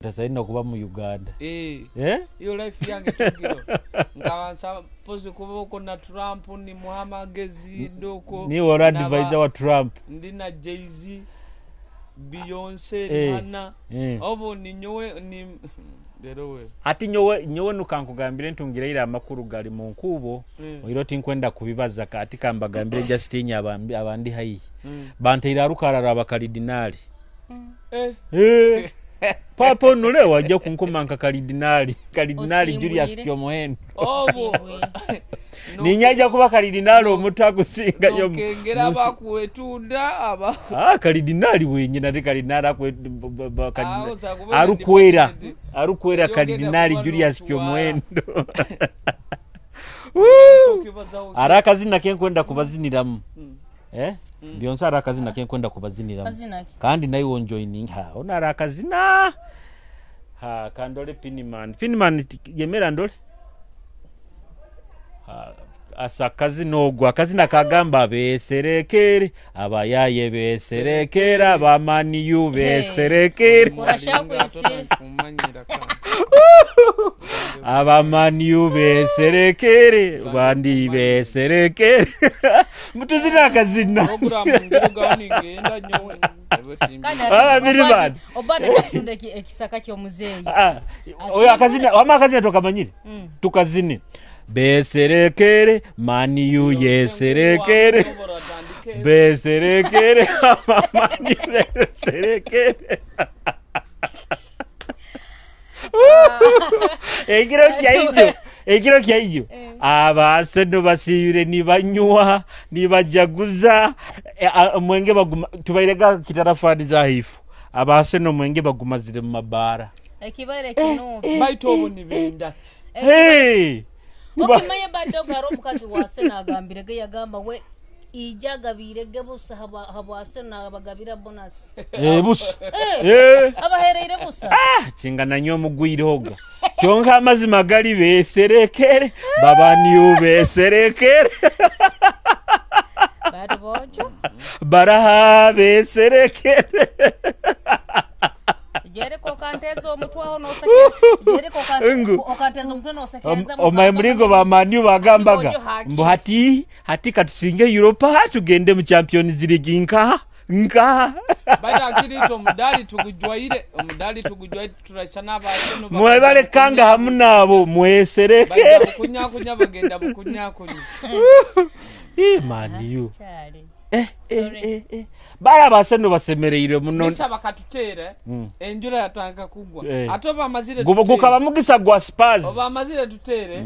Tasaina kuba mu Uganda. Eh. Eh? Iyo life yange tugiro nkaba nsapozi kuba uko na Trump ni muhamagezi ndoko. Niwe wali advisor wa Trump. Ndi na Jay-Z, Beyonce, Eh. Rihanna. Eh. Obo ni nyowe ni rero we. Ati nyowe nukankugambire ntungireire amakuru gali mu nkubo. Oiro tinkwenda kubibaza kati kambagambire Justin abandi haihi. Banteire arukarara abakalidinali. Eh. Papa onule wajja kunkoma nka kalidinali. Kalidinali Osimbwire. Julius Kyomuhendo. Obo. Osimbwire. Ninyaja kuba kalidinali omuntu akusingayo Nokengera abakwetunda aba. Ah, kalidinali wenyina ate kalidinali akwe Awo zakuba arukwera independent. arukwera Yogenda kalidinali kuba Julius n'otuwala. Kyomuhendo. Ukibazaho Ari akazina kenkwenda kubaziniramu. Eh? Beyonce ari akazina kenkwenda kubaziniramu. Kazina ki? Kandi naye wonjoining ha ono ari akazina ha kandole Piniman Piniman yemera ndole ha, asa akazina ogwo akazina kagamba beserekere abayaye beserekere abamaniyu beserekere Urashaka kwisira. Kumanyira kandi. abamaniyu beserekere bandi beserekere mutuzina akazina Program ngirugaho ningenda nyowe. Ebe timbi. Kandi Ah, biri bad. Obade takutunda ekisaka ky'omuzeeyi. Ah, oyo akazina wama akazina tokamanyire. Tukazine beserekere maniyu yeserekere beserekere amamani beserekere ekiro kyaijo ekiro kyaijo abaseno basiyure nibanywa nibajaguza. Omwenge baguma tubairega kitarafani za haifu abaseno omwenge bagumazire mu mabaara. Ekibaire kinubi. Baitu obu nibenda. Hey! Okimanye badde ogara omukazi wa Arsenal agambire ge yagamba we ija agabirege busa habwa Arsenal abagabira bonus. Eh, busa. Eh. Eh. Abahereire busa. Kingana nnyo omugwirehoga kyonka amazima gali beeserekere babaniyu beeserekere. Bado bonjo. Baraha beeserekere. Jeriko okanteza omutwe aho nosekera. Jeriko Ngu. okanteza omutwe nosekereza. Omaye mulingo bamaniyu bagambaga Bonjo haki. mbu hati katusinge Europa tugende mu Champions League nkaha nkaha. Baitu akiriito omudali tugujwaire omudali tugujwaire turasha n'abaseno. Mwebalekanga hamu naabo mweserekere. Bukunyakunya bagenda bukunyakunya. Eh, maniyu. Kyali. Eh, eh, Sorry. eh, eh. Bari abaseno basemereire muno. Misa bakatuteera enjura yatandika kugwa. Eh. Ate oba amazire Gukaba mugisa gwa Spurs. Oba amazire tuteere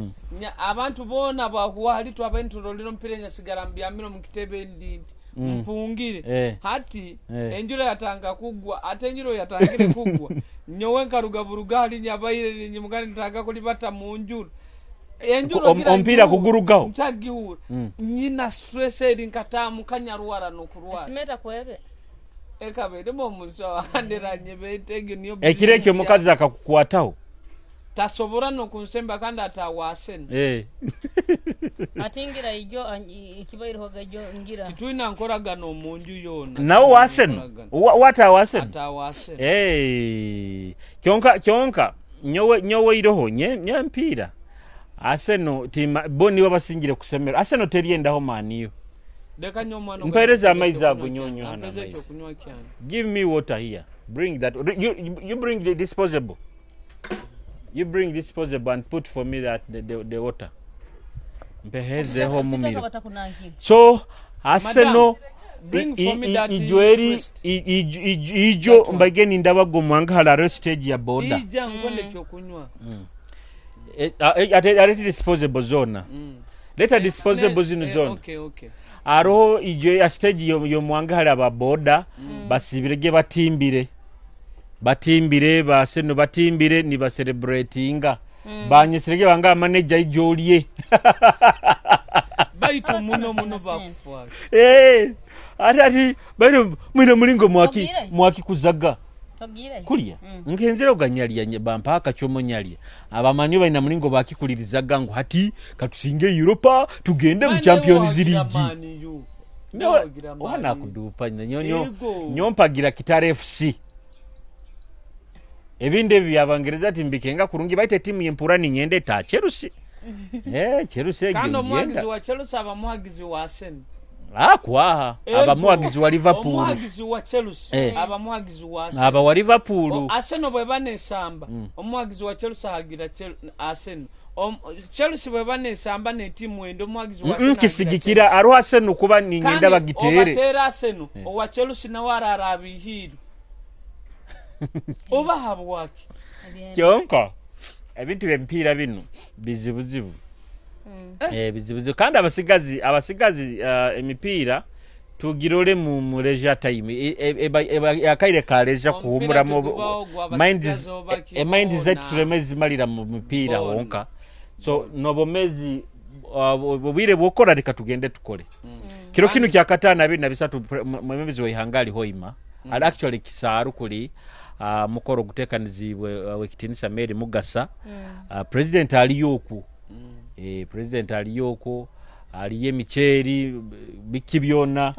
abantu boona bahuwali twabaire nitulolera omupiira nyasigara mbyamire omu kitebe ndindi mpungire. Eh. Hati Eh. enjura yatandika kugwa ate enjura yatangire kugwa nyowe nkaruga burugali nyabaire ninyimuka nitanga kulibata mu njura. Enjura ogira Omupiira ngihuura, kugurugaho? Ntagihuura. Nyina stress eri nkataamu kanyarwara n'okurwara. Esimeta kwebe. Ekabeeremu omusawo anderanye beetege niyo Ekiro ekyo omukazi akakukwataho. Tasobora n'okunsemba kandi atawaasene. Eh. Atingira ijo ekibairehoga ijo ngira. Titulina nkoragana omu nju yoona. Nawe waaseno watawaaseno. Atawaaseno. Eh. Kyonka nyowe iroho nye mpiira Arsenal tima bo nibo basingire kusemera Arsenal teryendaho maniyo. Leka nnyo omwana Mpeereza ogwo amaizi ago ekyokunywa nyonyo kyange. hano Ampeeze amaizi. ekyokunywa kyange. Give me water here. Bring that. You bring the disposable. You bring disposable and put for me that the water. Mpehezeho mumiro. Batakunankira. So Arsenal Madam, bring for me that ijo eri request. ijo That one. mbageni ndabago mwanga hala stage ya border. Ija nkonde ekyokunywa. Ate disposable zona. Leta disposable zino zona. Okay, okay. Aroho ijo ya stage yo mwanga hala ba border basibirege batimbire. Batimbire baseno batimbire ni ba celebratinga. Banyesirege banga manager ijo olye. Baitu Abasana muno muno fena sente. bakufa. Eh, ate ati bano mwine mulingo Ogire. mwaki kuzaga. Togire. Kulya. Nkenzera oganyalya nye bampa akachomo nyalya. Abamanyi balina mulingo bakikulirizaga ngu hati katusinge Europa tugende mu Mane Champions wagira League. mani yu. Nyowe Wagira mani. wana kudupa Yego. nyompagira Kitara FC. Ebindi ebi byabangereza ati mbikenga kurungi, baita etimu yempura ninyenda eta Chelsea. Chelsea Kandi egyo omuwagizi ngyenda. wa Chelsea aba muwagizi wa Arsenal. Akwaha aba muwagizi wa Liverpool. Omuwagizi wa Chelsea aba muwagizi wa Arsenal. Aba wa Liverpool. Arsenal bweba nesamba, omuwagizi wa Chelsea ahagira Arsenal. Chelsea bweba nesamba n'etimu ende, omuwagizi wa Arsenal Nkisigikira aruho Arsenal kuba ninyenda bagitere. Obatera Arsenal, owa Chelsea nawe ararabihira. Oba habwaki? Kyonka ebintu by'emipiira bino bizibuzibu. Bizibuzibu kandi abasigazi emipiira tugirole mu leisure time. Akaire ka leisure kuhumuramu mind zetu tuleme zimalira mu mipiira wonka. So nobomezi obwire bwokora reka tugende tukole. Kiro kino kya katana 23 mwemezi wa ihanga hoima. Ali actually kisaaru kuli mukoro gutekanizibwe wekitinisa Mary Mugasa. President aliyoku. President aliyoko aliye micheri biki byona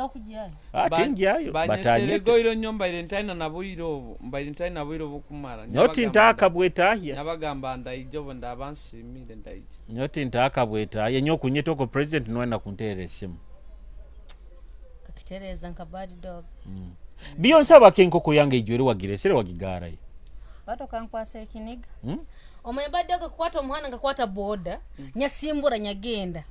atingiayo batanyerego iro nyomba ile ntaina na bwiro mbaire ntaina bwiro bukumara nyoti ntaka bwetahya nyabagamba ndaijobo ndabansimire ndaije nyoti ntaka bwetahya nyokunyetoko president nwena kuntere simu kakitereza nka bad dog. Beyonce abakenkoko yange ijwere wagiresere wagigara bato kankwasa ekiniga. Omwembadde okukwata omuhanda ngakwata boda nyasimbura nyagenda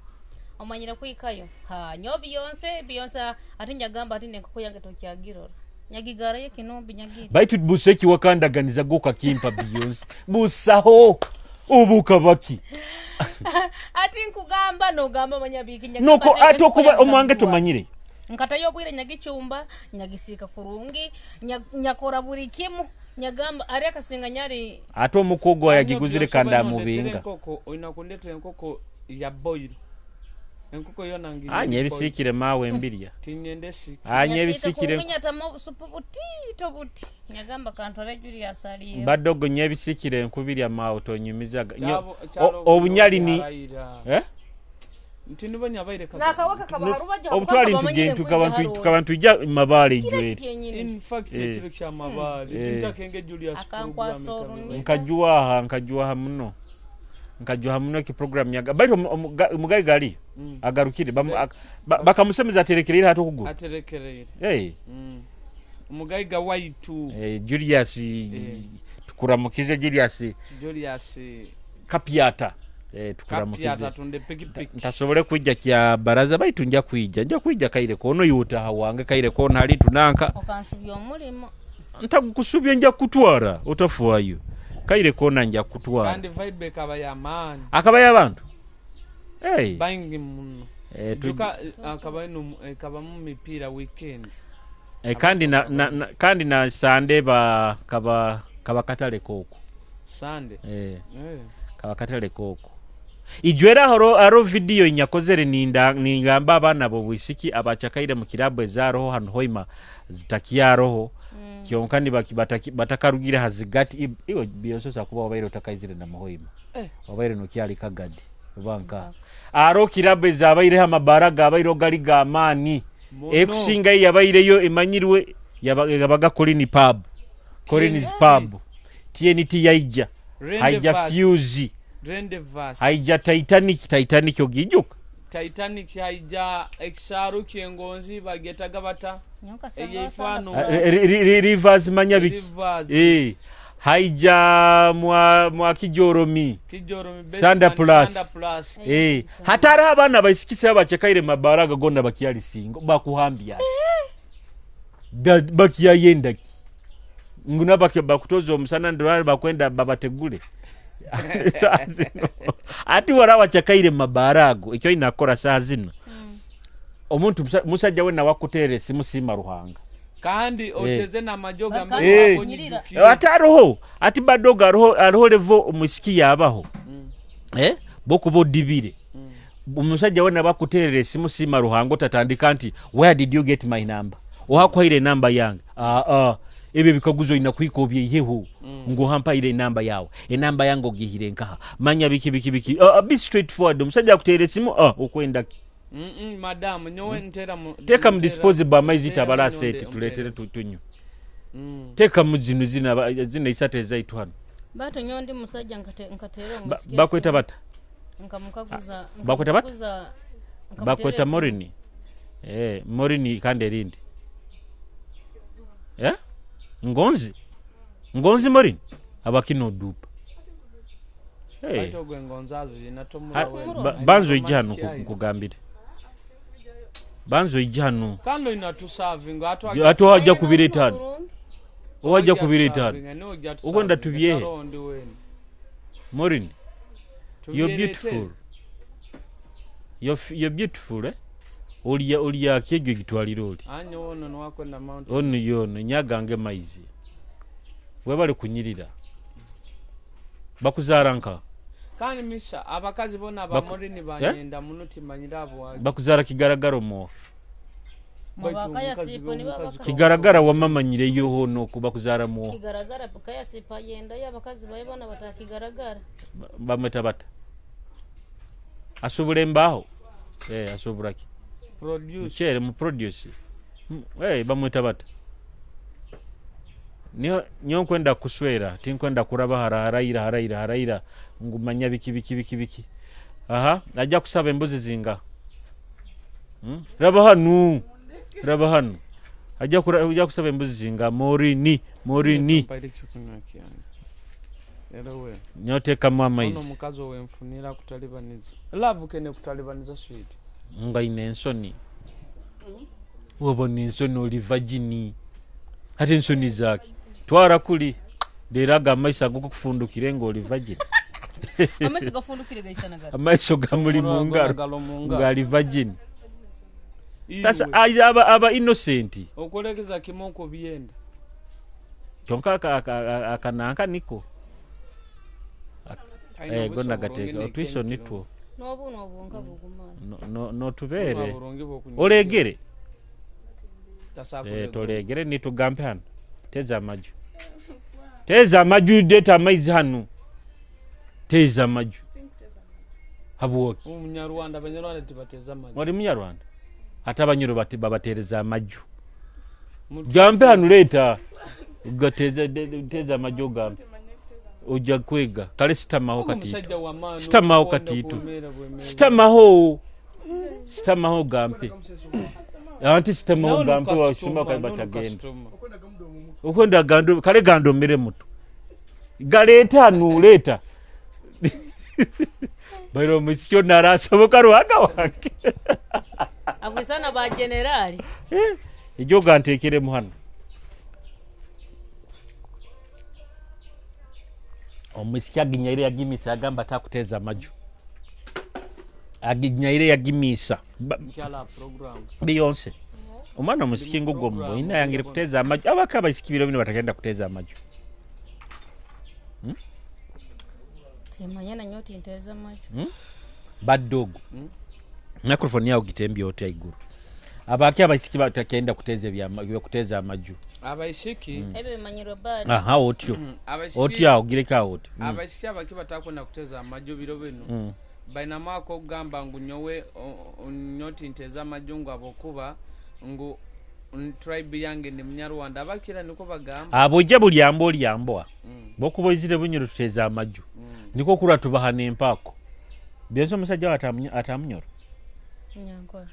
omanyira kuikayo ha nyo Beyonce ati nyagamba ati nenkoko yange tokyagirora nyagigarayo kinombi nyagira baitu buseki wakandaganiza goka kimpa Beyonce busaho ubuka baki ati nkugamba nogamba manyabiki nyagamba noko ati okuba omwange tomanyire nkatayo obwire nyagichumba nyagisika kurungi nyakora buri kimu nyagamba ari akasinga nyari ate omukogo yagiguzire kanda mubinga enkoko oyina kundetera enkoko ya boil enkoko yona ngi anye ebisikire mawe embirya tinyende siki anye ebisikire nyatamo supu buti tobuti nyagamba kantore Julius aliye badogo nye ebisikire enkubirya mawe tonyumiza obunyali ni ntini banya baire nakawaka kabaharubaje obutwali ntugentu kabantu ija mabale ijwere in fact ekiro kya mabale ntakenge Julius nkajuaha muno ki program yaga baitu mugayi gali agarukire bakamusemeza aterekerera hato kuguru aterekerera umugayi ga waitu Julius tukuramukize Julius Kapiata tukuramukize ntasobole kujja kya baraza baitu nja kwijja kaire kono yuta hawange kaire kono hali tunanka okansubya omulimo ntakusubya nja kutwara otafuayo kaire kona nja kutwara kandi vibe kaba ya maani akaba y'abantu bangi muno duka akaba ino kaba mu mipira weekend kandi na Sunday ba kaba katale koko Sunday kaba katale koko ijwera aro video inyakozere ningamba abana bo bwisiki abachakaire mu kirabo ezaroho hano hoima zitakiyaroho kyonka ni batakarugira hazigati iwe Beyonce kuba wabaire otakaizire na muhoima wabaire nokyali kagadi banka aro kirabo ezabaire amabaraga abaire ogali gamani ekusinga yabaireyo emanyirwe yabaga Colin pub Colin's pub TNT yaija haija Fuse Rendezvous haija Titanic ogijuka Titanic haija ekisaru kyengonzi bagetaga bata eyefano Rivers manya biki haija mwa Kijoromi Thunder Plus hatara abana baisikisa abachakaire mabaraga gonna bakyali singo bakuhambya bakiyayenda ki nguna bakutoza omusana ndwara bakwenda babategule saa zino ati warawa chakaire mabarago ekyo inakora saa zino omuntu musajja we nawakutere simusima ruhanga kandi ocheze na majoga ati aroho ati badoga aroho levo omusiki yabaho bokuba odibire omusajja we nabakuterere simusima ruhanga otatandika nti where did you get my number ohakuhaire namba yange ebyo bikaguzo ina kwiko byeyeho ngo hampaire enamba yawe enamba yange ogihire nkaha manya biki biki biki be straightforward omusajja akutere simu okwenda ki Madam nyowe ntera teka mu disposable amaizi tabala set tuletere tutunyo. Teekamu zino zino isatu ezaitu hano. Bato nyowe ndi musajja nkateera omusiki Bakweta bata? Nkamukaguza. Bakweta bata? Bakweta Morini. Morini kandi erindi. Ngonzi. Ngonzi Morini. Abakino odupa. Banzo ijja hano nkugambire. Banzo ijja hano. Kandi oyina tusavinga ate wajja kubireeta hano. Owajja kubireeta hano. Okwenda tubyehe. Morini. You're beautiful. You're beautiful, eh? Olya kyegyo gitwalira oli. Ono yono nyagange maizi. Webale kunyirira. Bakuzaara nka. Kandi misa abakazi bona ba Morini banyenda muno timanyira abo. Bakuzaara kigaragara mo. Kigaragara wamamanyire yoho no kubakuzaara mo. Kigaragara kaya sipa yenda y'abakazi baye bona batakigaragara. Bamweta bata. Asobula embaho. Asobula ki? Produce. Mchere mu produce. Bamweta bata. Niyo nkwenda kuswera, tinkwenda kuraba haraira haraira haraira ngumanya biki biki biki biki. Aha, ajja kusaba embuzi zinga. Raba hanu. Raba hanu. Ajja kusaba embuzi zinga Morini, Morini. Nyoteekamu amaizi. Ono mukazi owenfunira kutalibaniza. Love kene kutalibaniza sweet. Nga ine ensoni. Wabona ensoni oli virgin. Ate ensoni zaaki. Twara kuli. Leero ago amaiso ag'okufundukire ng'oli virgin. Amaiso gafundukire gaisana gati. Amaiso gamuli mu ngalo ng'ali virgin. Tasa aba innocent. Okolekeza kimoko byenda. Kyonka akananka niko. Gonna gateeka otwiso nitwo. N'obuno obwonka bugumala. N'otubeere. Olegere. Tolegere nitugambe hano. Teeza amaju. Teeza amaju deeta amaizi hano. Teeza amaju. Habwoki. Omunyarwanda abanyarwanda tibateeza amaju. Oli munyarwanda? Ate abanyoro babateereza amaju. Gambe hano leeta. Teeza amaju ogambe. Ojja kwega. Kale sitamaho katiito. Sitamaho katiito. Sitamaho. Sitamaho gampe. Anti sitamaho gampe wasima kale batagenda. Okwenda gando kale gandomere muto. Galeeta hano leeta. Bairo omusiki narasoboka ruhanga wange. Agwisana ba generali. Ejo gantekeremu hano. Omusiki aginyaire yagimisa agamba takuteza amaju. Aginyaire yagimisa. Beyonce. Omwana omusiki ngugombo ina yangire kuteza amaju. Abaka abaisiki biro bino batagenda kuteza amaju. Timanya nyoti nteza amaju. Bad dog. Microphone yao gitembi yote iguru. Abaki abaisiki batakenda kuteza bya kuteza amaju. Abaisiki ebe manyiro bad. Aha otyo. Otyo awo gireka otyo. Abaisiki abaki batakwenda kuteza amaju biro bino. Baina mako kugamba ngu nyowe nyoti nteza amaju ngu abokuba ngu tribe yange ndi munyarwanda abakira niko bagamba. Abojja buli ambo olyamboa. Bokuba izire bunyoro tuteza amaju. Niko kura tubaha n'empaako. Byenso omusajja atamunyoro. Nyankole.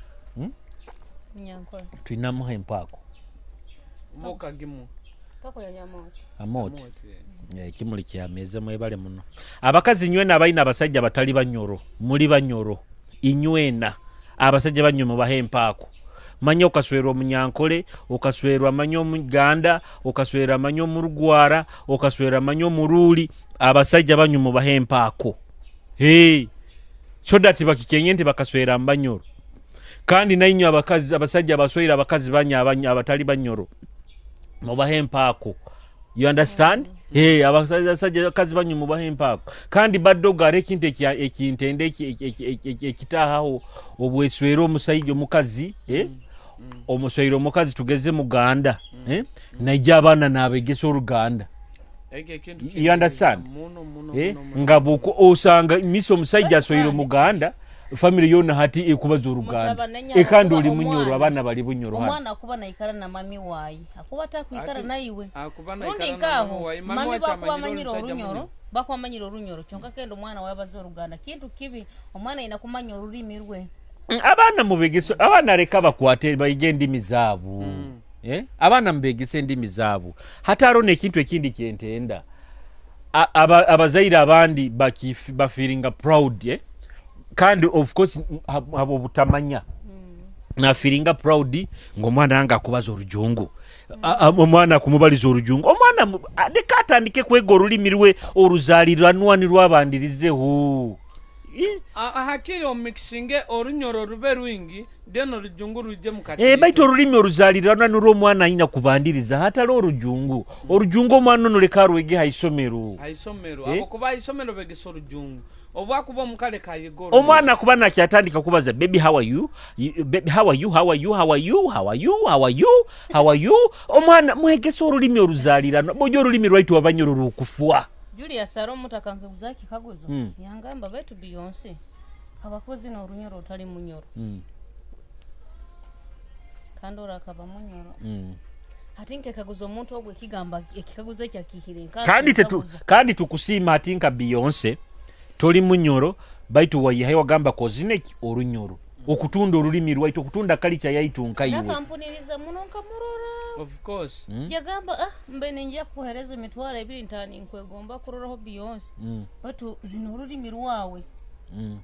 Nyankole. Tulinamuha empaako. Mboka gimu. Pako ya amoti. Amoti. Ekimuli kyameze mwebale muno. Abakazi nywena abalina abasajja batali banyoro, muli banyoro. Inywena abasajja banyo mubahe empaako. Manya okaswerwa omunyankole, okaswerwa manya omuganda, okaswerwa manya omurugwara, okaswerwa manya omuruuli, abasajja banyu mubahe empaako. Hey. So that bakikenye nti bakaswera mbanyoro. Kandi nainywe abakazi abasajja abaswera abakazi banya abatali banyoro. Mubahe empaako. You understand? Hey, abasajja abakazi banyu mubahe empaako. Kandi baddoga ekintu ekintende ekitaahaho obweswera omusajja omukazi, omuswera omukazi tugeze muganda, naija abaana n'abegesa oluganda. You understand? Nga bw'oko osanga misa omusajja aswera omuganda Family yona hati ekubaza Oruganda. Mutabani nyabo Ekandi kuba oli Munyoro, omwana. Abaana bali Bunyoro hano. Omwana akuba naikara na mami wayi, akuba atakwikara Ati- naiwe. Akuba Rundi naikara na nkaho mami wayi. Mami mami wayi bakuba tamanyire amanyire omusajja Orunyoro, Munyoro. Bakuba amanyire Orunyoro, kyonka kenda omwana wabaza Oruganda kintu kibi. Omwana ayina kumanya olulimi rwe. Abaana mubegese, abaana leka bakwate bayige endimi zaabo. Eh? Abaana mubegese endimi zaabo. Hati aro nekintu ekindi kyentenda. Abazaire abandi bafeelinga proud, eh? Kandi of course habo obutamanya nafeelinga proud ng'omwana wange akubaza Orujungu. Omwana akumubaliza Orujungu, omwana leka atandike kwega olulimi lwe oluzaliranwa nirwabandirizeho. Eh? Hakiri omikisinge Orunyoro rube rwingi, then Orujungu ruje mukati. Eh, baitu olulimi oluzaliranwa nirwo omwana ayina kubandiriza, hatali Orujungu. Orujungu omwana ono leka arwege haisomero. Haisomero. Eh? Abo kuba haisomero begesa Orujungu, obwakuba omukale kayiga Orunyoro. Omwana kuba nakyatandika kubaza, "Baby, how are you? Baby, how are you? How are you? How are you? How are you? How are you? How are you?" Omwana mwegese olulimi oluzaliranwa bojo, olulimi lwaitu Abanyoro lukufwa. Julius ari omutaka nkaguza kikaguzo. Yangamba, baitu Beyonce abakozi n'Orunyoro otali Munyoro, kandi orakaba Munyoro. Ati nkekaguza omuntu ogwo ekigamba ekikaguzo ekyo akihire. Kandi kandi tukusiima ati nka Beyonce toli Munyoro, baitu wayihayo wagamba kozineki Orunyoro, okutunda olulimi lwaitu, okutunda kalica yaitu nkaiwe. Nakampuniriza muno nkamurora. Of course. Yagamba, ah, mbe ninja kukuhereza 20,000 nkwegomba kuroraho Beyonce, baitu zino olulimi rwawe.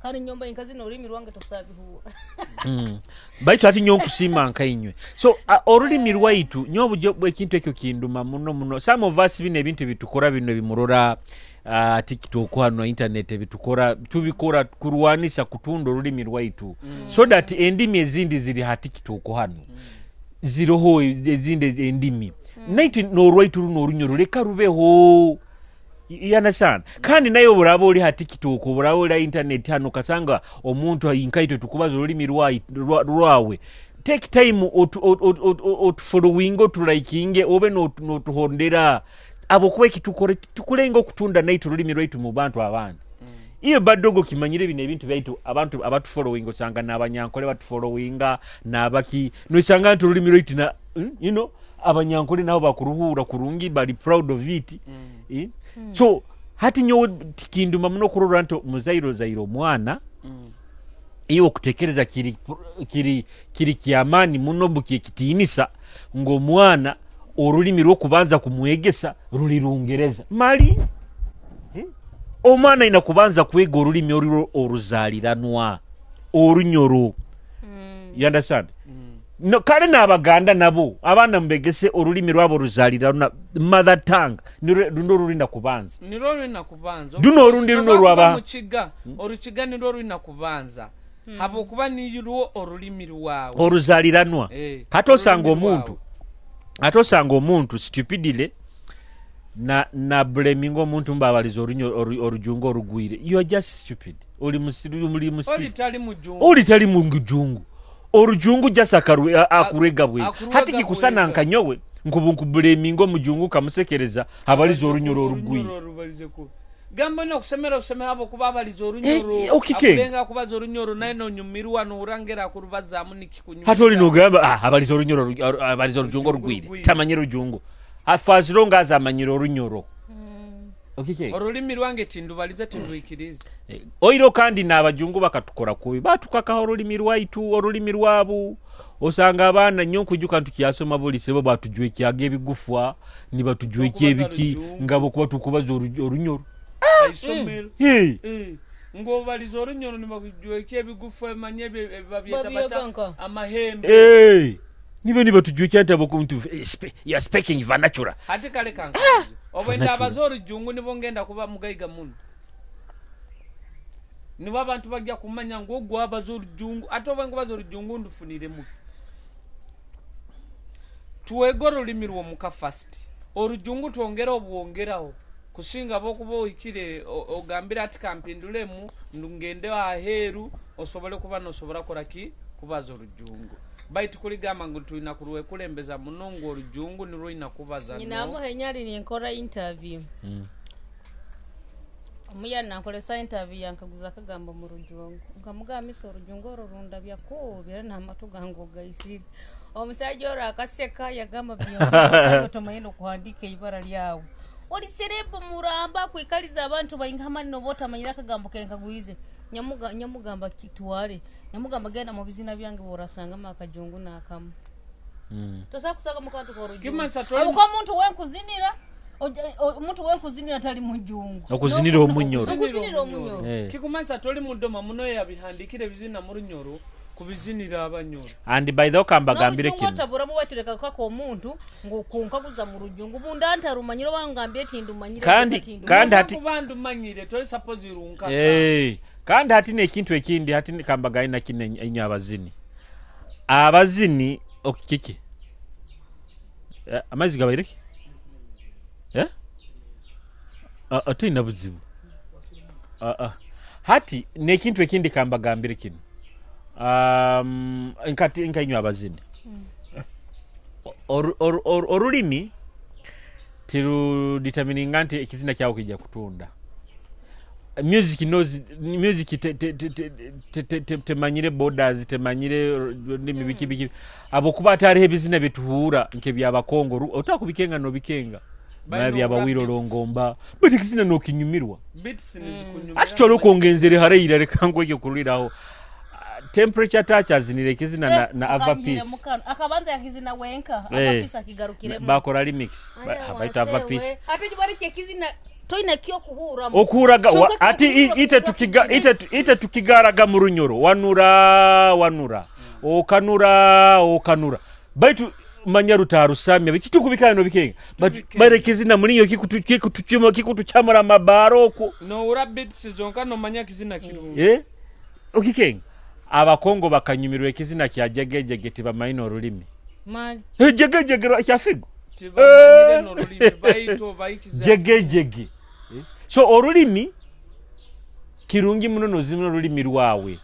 Kandi nyomba inka zino olulimi rwange tosabihura. Baitu ati nyo nkusiima nkainywe. So olulimi lwaitu nyo obujo ekintu ekyo kinduma muno muno. Some of us bino ebintu bitukora bino bimurora TikTok hano, internet, ebitukora tubikora kurwanisa kutunda olulimi lwaitu, so that endimi ezindi ziri ha TikTok hano, ziroho ezindi endimi, naitu n'olwaitu luno Orunyoro leka rubeho. You understand? Kandi naye oburaba oli ha TikTok, oburaba oli ha internet hano, kasanga omuntu nkaitwe tukubaza olulimi rwawe, take time otufollowinge, otulaikinge, obe n'otuhondera abo, kuba ekitukore tukulenga okutunda naitu olulimi lwaitu mu bantu abandi. Iyo badogo kimanyire bino ebintu byaitu, abantu abatufollowinga osanga n'Abanyankole batufollowinga n'abaki, nosanga nti olulimi lwaitu na Abanyankole nabo bakuruhura kurungi, bali proud of it. Eh? So hati nyowe tikinduma muno kurora nti muzaire ozaire omwana, iwe okutekereza kiri kyamaani muno mbu kyekitiinisa ng'omwana olulimi lw'okubanza kumwegesa ruli Lungereza mali. Eh? Omwana ayina kubanza kwega olulimi olwo oluzaliranwa, Orunyoro. You understand? No, kale n'Abaganda nabo abaana mubegese olulimi lwabo oluzaliranwa, mother tongue, nirwo lulinda kubanza. Nirwo lulina kubanza. Duno orundi luno rwaba- Mukiga, Orukiga nirwo lulina kubanza habwokuba nirwo olulimi lwawe. Oluzaliranwa. Eh, Kati osanga olulimi omuntu lwawe. Ate osanga omuntu stupidly na blaminga omuntu mbabaliza Orujungu orugwire. You are just stupid, oli musiru, muli musiru. Oli tali mujungu. Oli tali mujungu, Orujungu just akurega bwe. Akurwega Hati kikusana bwega. Nkanyowe nkubu nkublaminga omujungu kamusekereza abaliza Orunyoro orugwire. Orunyoro orubalize kubi. Gamba olina okusemera obusemera abo kuba abaliza Orunyoro. Eh, okike. Akulenga kubaza Orunyoro naye nonyumirwa nourangera akurubazaamu nikikunyumira. Hati oli nogamba, ah, abaliza Orunyoro abaliza Orujungu orugwire. Orugwire. Tamanyire Orujungu, afaziro ngaza amanyire Orunyoro. Okike. Olulimi lwange tindubalize, tindwikiriza. Eh, oiro kandi n'Abajungu bakatukora kubi, batukakaho olulimi lwaitu, olulimi lwabu. Osanga abaana nnyo nkujuka nti tukyasoma buli sebo batujwekyaga ebigufwa, nibatujwekya Okubaza ebiki Rujungu. Nga bokuba tukubaza Orunyoro. Isomero. Hey. Eh, ng'obaliza Orunyoro nibakujwekya ebigufu, emanye babyeta Babyega bata nka. amahembe. Hey. Nibe nibatujwekya nti abokuntu you are speaking vernacular. Ate kale kankazi obwenda Vernacular. abaza Orujungu nibo ngenda kuba mugaiga muno, nibo abantu bajja kumanya ngu ogwo abaza Orujungu. Ate oba nkubaza Orujungu ndufuniremu. Tuwege olulimi lwomuka first, Orujungu twongere obwongeraho kusinga bokuba ohikire ogambire ati kampindulemu ngende aheeru osobole kuba nosobora koraki kubaza Orujungu, baitu kuligamba ngu tulina kurwekulembeza muno ngu Orujungu nirwo ina kubaza. Nyina No. Amuhenyali ninkora interview. Omuya nankolesa interview yankaguza akagambo mu rujungu, nkamugamba misa orujungu orwo rundabya kubi era n'amatu gange ogaisire. Omusajja orwo akaseka yagamba, Beyonce tomanyire okuhandiika ibara lyawe, oli celeb muramba kwikaliza abantu baingi hamani noba otamanyire akagambo kenkagwize. Nyamugamba kitwale, nyamugamba genda mu bizina byange bworasangamu akajungu n'akamu. Tosobola kusangamu kantu k'orujungu. Kimasa toli- Habwokuba omuntu wenkuzinira, omuntu wenkuzinira tali mujungu. Okuzinira omunyoro. Okuzinira omunyoro. Kikumanyisa toli mudoma muno yabihandikire ebizina mu runyoro kubizinira abanyoro. And by the way, kambagambire N'orujungu kino. otaburamu waitereka kako omuntu ngu kunkaguza mu rujungu bunda ntarumanyire oba ngambire tindumanyire. Kandi hati kuba ndumanyire toli suppose runka. Kandi hati n'ekintu ekindi hati kambagaine na kino enyo abazini. Abazini okikiki. Amaizi gabaire ki? Toyina buzibu. Hati n'ekintu ekindi kambagambire kino. Nkainywe abazini. Orulimi tirudetermininga nti ekizina kyawe kijja kutunda. Music knows, music temanyire borders, temanyire ndimi biki biki. Abokuba atariho ebizina byetuhura nk'ebyabakongo, otakubikenga nobikenga. Baino Nabyabawiro beats. Longomba. But ekizina nokinyumirwa. Beats nizikunyumira. Actually okongenzere haraira reka ngweke kuriraho. Temperature touch azinire ekizina na Ava Peace. Akabanza yakizina wenka, Ava Peace akigarukiremu. Bakora remix. Aya, Baita Ava wase Peace. we. Ate jibari ekizina toyina kyo kuhuramu. Okuhuraga, Kyonka ati kyokuhura kuhura kizina. ite tukigaraga mu runyoro. Wanura, wanura. Okanura, okanura. Baitu manya rutarusamya bikitukubika no bikenga. But Tubikenga. bare kizina muri yo kikutuchamura mabaro ku. No ura beats zonka no manya kizina kirungi. Okikenga. Abakongo bakanyumirwa ekizina kya jegejege tibamaino olulimi. Mali. Jegejege kya figo. Tibamanyire no lulimi baito baikiza. Jegejege. So olulimi kirungi muno nozimira olulimi lwawe.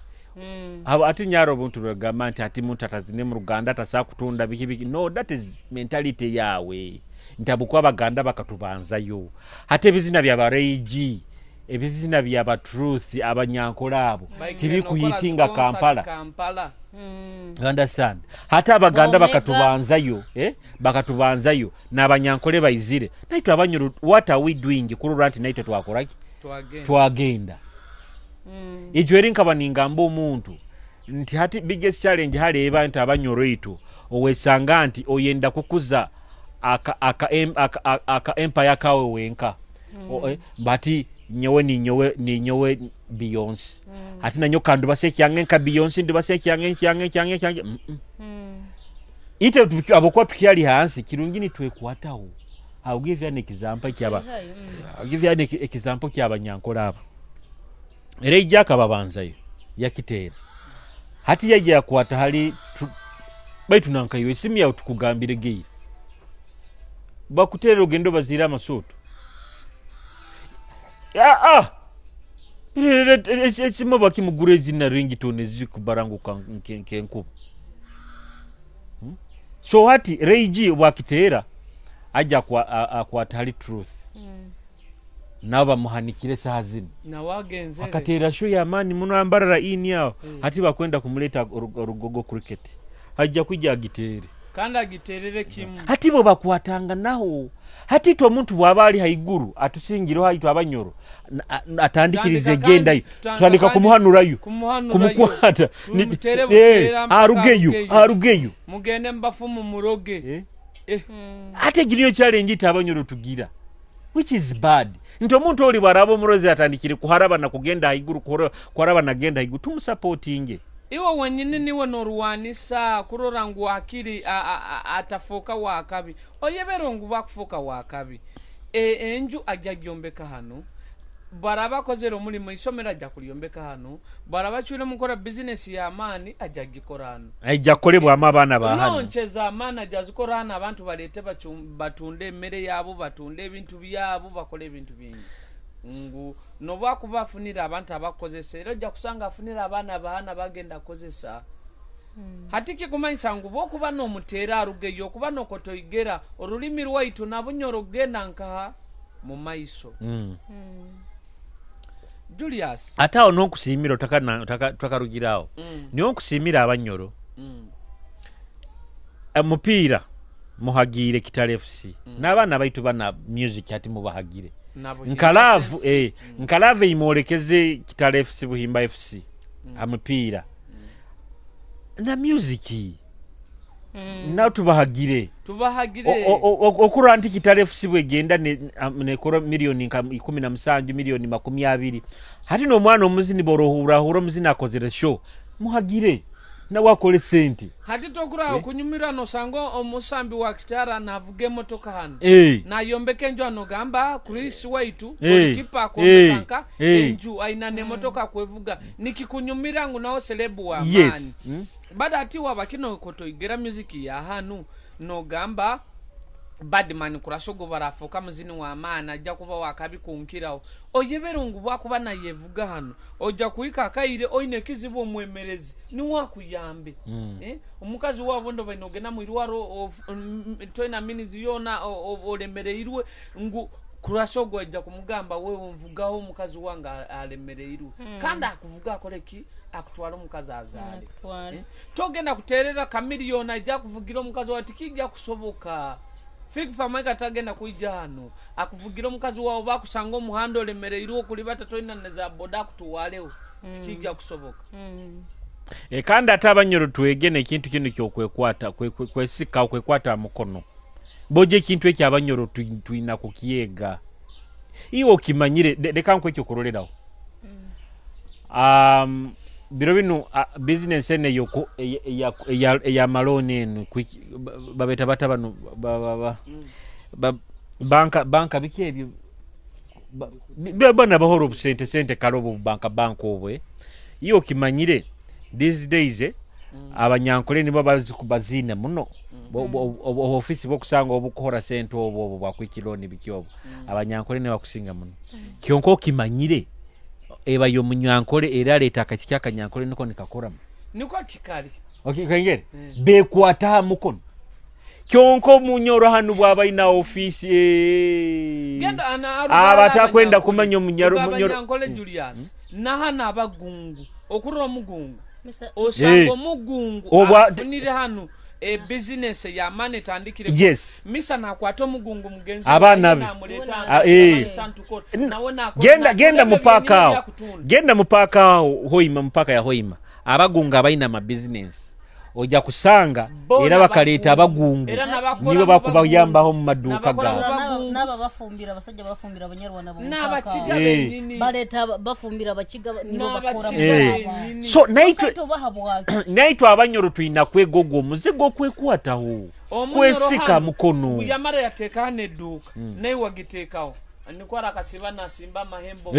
Abo ati nyaro obuntu lwagamba nti ati muntu atazine mu Ruganda atasa kutunda biki biki. No, that is mentality yawe. Ntabukwa Abaganda bakatubanzayo. Hate ebizina bya bareiji, ebizina bya ba truth abanyankola abo. Baikire Tibikuyitinga nokola concert Kampala. Kampala. You understand? Hata Abaganda Omega. bakatubanzayo, Bakatubanzayo n'abanyankole baizire. Naitwe abanyoro, what are we doing? Kurora nti naitwe twakoraki? Twagenda. Twagenda. Ijo eri nkaba ningamba omuntu nti hati biggest challenge hali eba nti abanyoro itu owesanga nti oyenda kukuza aka empire kawe wenka. Bati nyowe ni nyowe ni nyowe Beyonce. Ati nanyo kandu base kyange nka Beyonce ndi base kyange kyange kyange kyange. Ite abokuba tukyali hansi kirungi ni twekwataho. I'll give you an example kyaba. I'll give you an example kyabanyankola aba. Era ijja akababanzayo yakiteera. Hati yajja yakwata hali baitu nankayo esimu yawe tukugambire geira. Bakuteerera ogende obaziire amasuutu. Esimu bakimugura ezina ringtone ezikubaranguka nkenkuba. So hati Ray G bwakiteera ajja akwata hali truth. Nabo bamuhanikire saha zino. Nawagenzere. Akateera show ya mani muno ambarara ini aho. Hati bakwenda kumuleta orugogo cricket. Hajja kwijja agiteere. Kandi agiterere kimu. Hati bo bakwatanga naho. Hati to omuntu bwaba ali haiguru atusingiro haitu abanyoro. Atandikirize Tutandika gendayo. kandi, tutandika Tutandika kandi kumuhanurayo. kumuhanurayo. Kumukwata. Tumutere buteera mpaka Arugeyo, arugeyo. arugeyo. Mugende mbafumu muroge. Ate giriyo challenge ita abanyoro tugira. Which is bad. Nti omuntu oli bwaraba omurozi atandikire kuharaba na kugenda haiguru, kuharaba na genda haiguru, tumusupportinge. Iwe wenyini niwe norwanisa kurora ngu akiri atafoka wakabi. Oyebero ngu bakufoka wakabi. Enju ajja gyombeka hano. Baraba kozera omulimu isomero ajja kulyombeka hano. Baraba chule mukora business ya amani ajja gikora hano. Ajja kukolebwamu abaana ba hano. Nonche za amani ajja zikora hano, abantu balete batunde emmere yaabo, batunde ebintu byabo, bakole ebintu bingi. Ngu noba kuba afunira abantu abakozesa, era ojja kusanga afunira abaana baana bagenda kozesa. Hati kikumanyisa ngu bw'okuba n'omuteera arugeyo, okuba n'okotoigera olulimi lwaitu nabunyoro kugenda nkaha mu maiso. Julius. Ate awo nonkusiimira otakarugira awo. Niyo nkusiimira abanyoro. Omupiira muhagiire Kitara FC. N'abaana baitu bana music ati mubahagire. Nkalaavu nkalaavu eimwolekeze Kitara FC, Buhimba FC amupiira. Na music nawe tubahagire. Tubahagire. Okurora nti Kitara FC bwegenda nekora miliyoni nka 17, miliyoni 20. Hati n'omwana omuzini borohurahura omuzini akozere show. Muhagire. Nawe akole sente. Hati tokura okunyumirwa nosanga omusambi wa Kitara navuga emotoka hano. Nayombeka enju anogamba Chris waitu golikipa akombeka enju aina n'emotoka kwevuga. Nikikunyumira ngu nawe celeb wa maani. Bada ati waba kino kotoigera music ya hanu nogamba Badman kurasogo barafoka muzini wa maana ajja kuba wakabi kunkiraho. Oyebere ngu bwakuba nayevuga hano ojja kuika akaire oine kizibu omwemerezi niwakuyambe. Omukazi wabo ndo bainogenda mu irwaro toina minizi yona olemereirwe ngu kurasogo ajja kumugamba wewe mvugaho omukazi wange alemereirwe. Kandi akuvuga akoleki akutwala omukazi azaale. Togenda kuterera kamiliyoni ajja kuvugira omukazi wa tikijja kusoboka. Fik Fameica tagenda kuija hano akuvugira omukazi wawe bakusanga omuhanda olemereirwe okulibata toina neza boda akutuwaleho. Tikijja kusoboka. Kandi ate abanyoro twegene ekintu kino kyokwekwata kwesika okwekwata mukono. Boje ekintu ekyo abanyoro tuina kukyega. Iwe okimanyire leka nkwekyo kuroleraho. Biro bino business ene yoko eya maloni eno babeta bata bano banka biki ebyo bana bahoro sente sente kalobo banka obwe. Iyo kimanyire these days abanyankole nibo bazina muno. Ofisi bokusanga obukohora sente obwo bwakwikiloni biki obwo. Abanyankole ne bakusinga muno. Kyonko kimanyire eba yo munyankole era leta akakiki akanyankole niko nikakora. Niko kikali. Okay, kengere. Bekwata mukono. Kyonko munyoro hanu bwaba ina ofisi. Genda ana abatakwenda kumanya munyoro munyankole Julius. Nahana abagungu. Okurora omugungu. Osanga omugungu afunire hanu business ya mane tandikire. Yes. Misa nakwata omugungu mugenzi abana be. Genda mupaka awo. Genda mupaka awo Hoima, mupaka ya Hoima. Abagunga abaina ma business. Ojja kusanga era bakaleta abagungu. Nibo bakubayambaho mu maduuka gaabwe. Naba bafumbira abasajja bafumbira abanyarwanda bo. N'abakiga bennyini. Baleta bafumbira abakiga nibo bakora. So naitwe abanyoro tulina kwegogwa omuzigo okwekwataho. Kwesika mukono. Yamara yateeka n'edduuka naye wagiteekawo. Nikwara akasiba nasimba amahembo.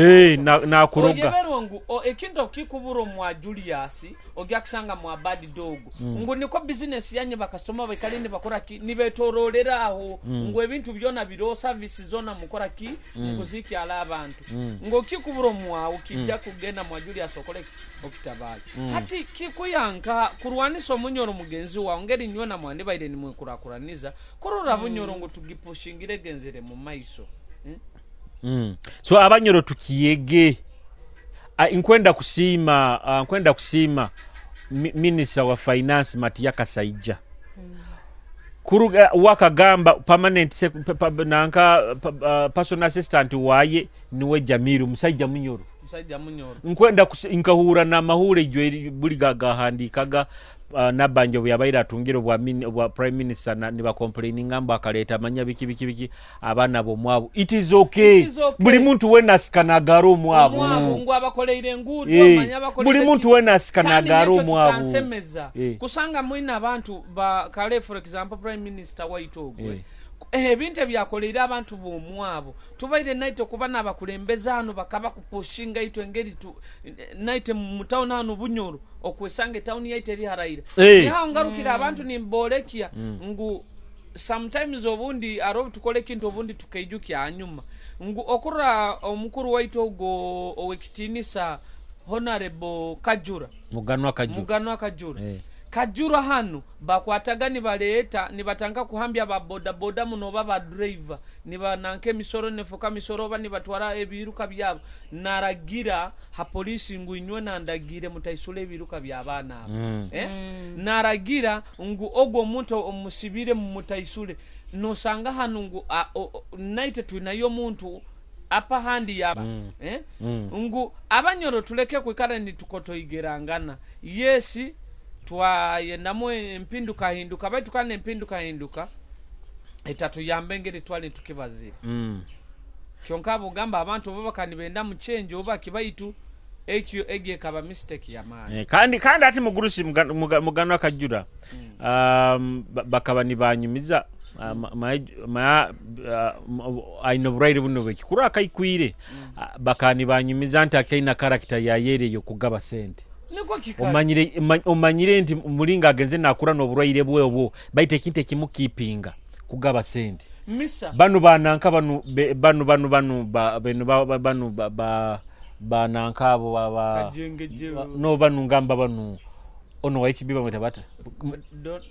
Na kuroga. Oyeberwa ngu ekintu okikubura mwa Julius ojja kusanga mwa Bad Dog. Ngu niko business yanye bakasoma baikale ne bakora ki nibetorolera aho. Ngu ebintu byona biro services zona mukora ki muziki ala abantu. Ngu okikubura mwa ukijja kugenda mwa Julius okole okitabali. Hati kikuyanka kurwanisa omunyoro mugenzi wawe ngeri nywena mwande baire ni mwekurakuraniza kurora bunyoro ngu tugipushingire genzere mu maiso. So abanyoro tukiyege. Nkwenda kusiima minister wa finance Matia Kasaija. Kuruga wakagamba permanent nanka personal assistant waye niwe Jamiru musajja munyoro. Musajja munyoro. Nkwenda nkahura na mahure ijwe buli gahandikaga Nabanjo yabaira atungire bwa prime minister niba complaining amba akaleta manya biki biki biki abana bo mwabo. It is okay. Buli muntu wena asikanagaro mwabo. Ngu abakoleire ngudo manya abakoleire. Buli muntu wena asikanagaro mwabo. Kusanga mwina abantu ba kale for example prime minister waitogwe. Ebintu ebyakoleire abantu b'omwabo tubaire naite kuba n'abakulembeze hano bakaba kupushinga itwe engeri naite mu town hano Bunyoro okwesanga etawuni yaite eri haraira. Niho ngarukira abantu nimbolekia ngu sometimes obundi aro tukole kintu obundi tukaijukia anyuma ngu okura omukuru waitu ogo owekitinisa Honorable Kajura Muganwa Kajura. Kajura hanu bakwataga nibaleeta nibatandika kuhambya ba bodaboda muno oba ba driver, nibananka emisoro nefuka misoro oba nibatwara ebiruka byabo. Naragira ha polisi ngu inywe nandagire mutaisula ebiruka by'abaana abo. Naragira ngu ogwo omuntu omusibire mutaisule. Nosanga hanu ngu naite twinayo omuntu apa handi yaba. Ngu abanyoro tuleke kwikara nitukotoigerangana. Yesi twayendamu empinduka hinduka, baitu kandi empinduka hinduka etatuyamba engeri twali tukibazire. Kyonka abugamba abantu oba bakanibenda mu change oba kibaitu ekyo egi ekaba mistake ya maani. Kandi ati mugurusi mugano akajura. Bakaba nibanyumiza aina oburwaire buno bwekikuru akaikwire. Bakani banyumiza nti akaina character ya yere yo kugaba sente. Omanyire nti mulinga agenze nakura n'oburwaire bwebwo, baita ekintu ekimukipinga kugaba sente. Misa. Banu bananka banu banu banu banu ba benu ba banu ba bananka abo ba no banu ngamba banu ono wa HB bamweta bata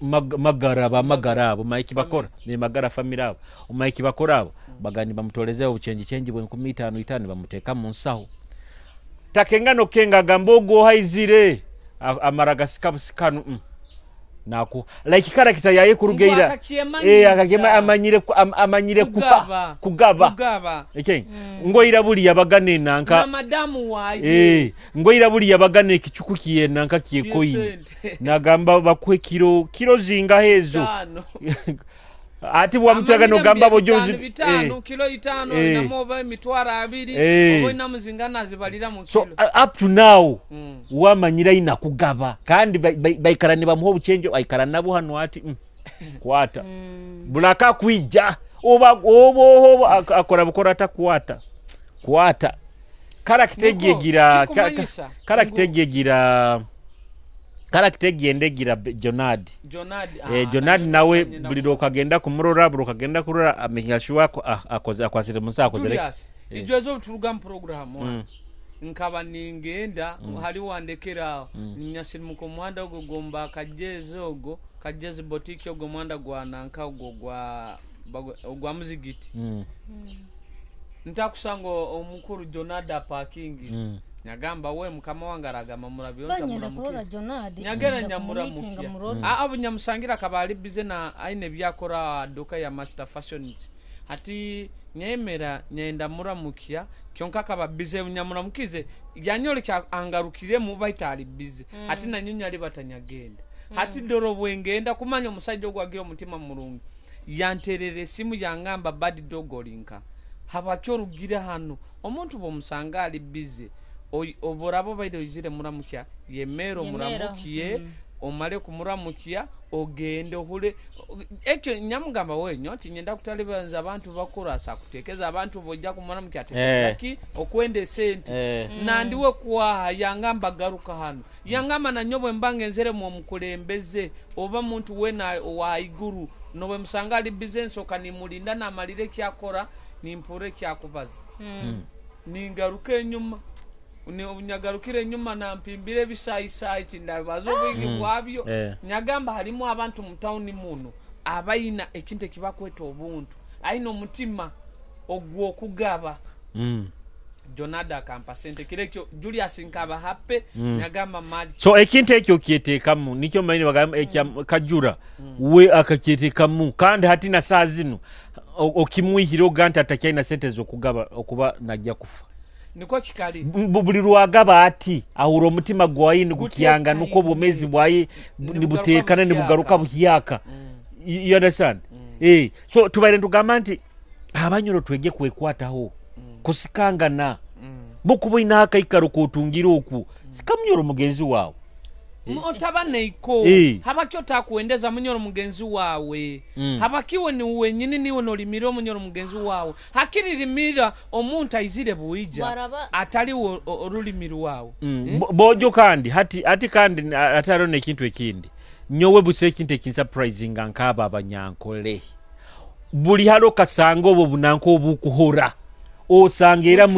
magara ba magara abo maiki bakora ne magara family abo maiki bakora abo bagani bamutolezea obuchenji chenji bwe 15 bamuteka mu nsaho. Takengano kenga gambogo haizire amara gasika busikanu nako like character yaye kurugeira akakema amanyire kugaba okay. Ngoira buli yabagane nanka na madamu waye ngoira buli yabagane ekichuku kiye nanka kiyekoyi nagamba bakwe kilo zinga hezo ati bwamutyaga no gamba bojozi 5 kilo 5 na moba emitwaro 2 obo ina muzingana zibalira mu kilo. So up to now wamanyira ina kugaba kandi baikara ne bamuho buchenjo aikara nabo hano ati kwata bulaka kuija oba obo akora bukora atakwata kwata character egira character egira Jonad. Jonad nawe buli lokagenda kumurora bulokagenda kurora amenya sure akoze akwasire musa akoze ijozo turuga mu program nkaba ningenda hali wandekera nyasirimuko muhanda ogwo gomba kajeze ogwo kajeze boutique ogwo muhanda gwa nanka ogwo gwa muzigiti. Ntakusanga omukuru Jonad parking. Nyagamba we mukama wange aragamba murabiyonta muramukiza. Nyagera nyamuramukia. Abo nyamusangira akaba ali bize na aine byakora duka ya Master Fashions. Hati nyemera nyenda muramukia kyonka akaba bize nyamuramukize yanyole kya angarukire mu baita ali bize. Hati nanyonya ali batanyagenda. Hati doro bwengenda kumanya omusajja ogwagira omutima murungi. Yanterere simu yangamba bad dog olinka. Habakyo rugira hano omuntu bomusanga ali bize. Oborabo baide oyizire muramukya yemero muramukiye omale kumuramukiya ogende ohule ekyo nyamugamba wenyo nti nyenda kutalibanza abantu bakurasa kutekeza abantu bojja kumuramukiya atekaki okwende sente nandiwe kwa yangamba garuka hano yangamba nanyobo mbange nzere mu mukulembeze oba muntu wena wa iguru nowe musanga ali business okanimulinda namalire kyakora nimpure kyakubaza ningaruka enyuma nyagarukire nyuma na mpimbire bisayi tindabazo bwingi bwabyo. Nyagamba halimu abantu mu town muno abayina ekintu ekibakweta obuntu ayina omutima ogwo okugaba. Jonada akampa sente kirekyo Julius nkaba hape nyagamba mali. So ekintu ekyo kyeteekamu nikyo manyi bagamba ekya Kajura we akakyeteekamu kandi hati na saa zino okimwihira oganta atakyalina sente z'okugaba okuba najja kufa. Niko kikali buli lwagaba ati ahura omutima gwayi nigukyanga nuko obumezi bwayi nibutekana nibugaruka buhyaka. You understand? So tubaire ntugamba nti abanyoro twege kwekwataho kusikangana bukubuina akaikaro kutungira oku sikamunyoro mugenzi wawe otaba neiko habakyo takuendeza munyoro mugenzi wawe habakiwe ni wenyini niwe nolimira omunyoro mugenzi wawe hakiririmira omuntu aizire buija atali orulimi rwawe. Bojo kandi hati kandi ataro nekintu ekindi nyowe buse ekintu ekinsurprising nkaba abanyankole buli halo kasanga obwo bunanko obukuhora osanga era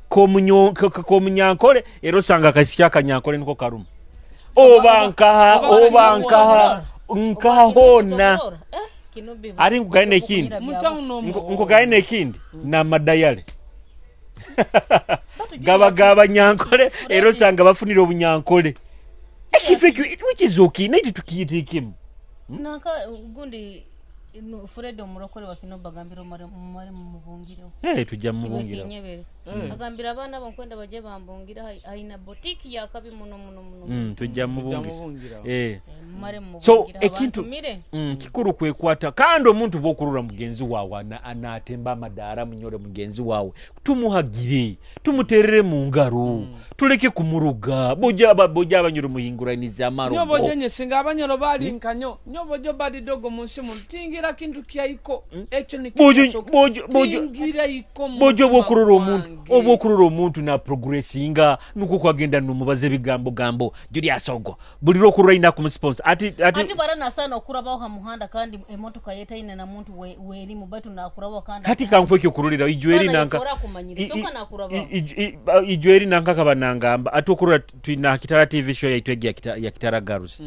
komunyankole era osanga akasya kanyankole niko karuma. Oba nkaha, oba nkaha, nkaha hoona. Ati nkugaye n'ekindi. Nkugaye n'ekindi n'amadayale gaba ga banyankole, era osanga bafunire obunyankole. Ekintu ekyo which is okay, naye tetukiiteekemu. Nanka gundi Fred omurokore wa kino bagambira omare mumare mumubungireho. Tujja mubungira. Kinyebere. Agambira abaana bo nkwenda baje bambungira aina boutique yakabi muno muno muno. Tujja mubungisa. Mumare mumubungira. So ekintu kikuru kwekwata kandi omuntu bwokurura mugenzi wawe anatemba amadara munyore mugenzi wawe tumuhagire, tumuterere mu ngaro, tuleke kumuruga. Boja abanyoro muhinguraniza amaro. Nyobo jenye singa abanyoro bali nkanyo, nyobo jo bali dogo munsi mu tingira kintu kyaiko. Ekyo ni tingira iko. Bojo bwokurura omuntu, obwokurura omuntu na progressinga nuko kwagenda numubaze bigambo gambo. Julius Ogo buli lokurura ina kumusponsor. Ati barana sana okurabaho ha muhanda kandi emotoka yetaine na muntu weri mu batu nakurabaho kandi. Hati kankwekyo kurulira ijweri nanka. Ijweri nanka kabanangamba atokurura twina Kitara TV show yaitwe ya Kitara Girls.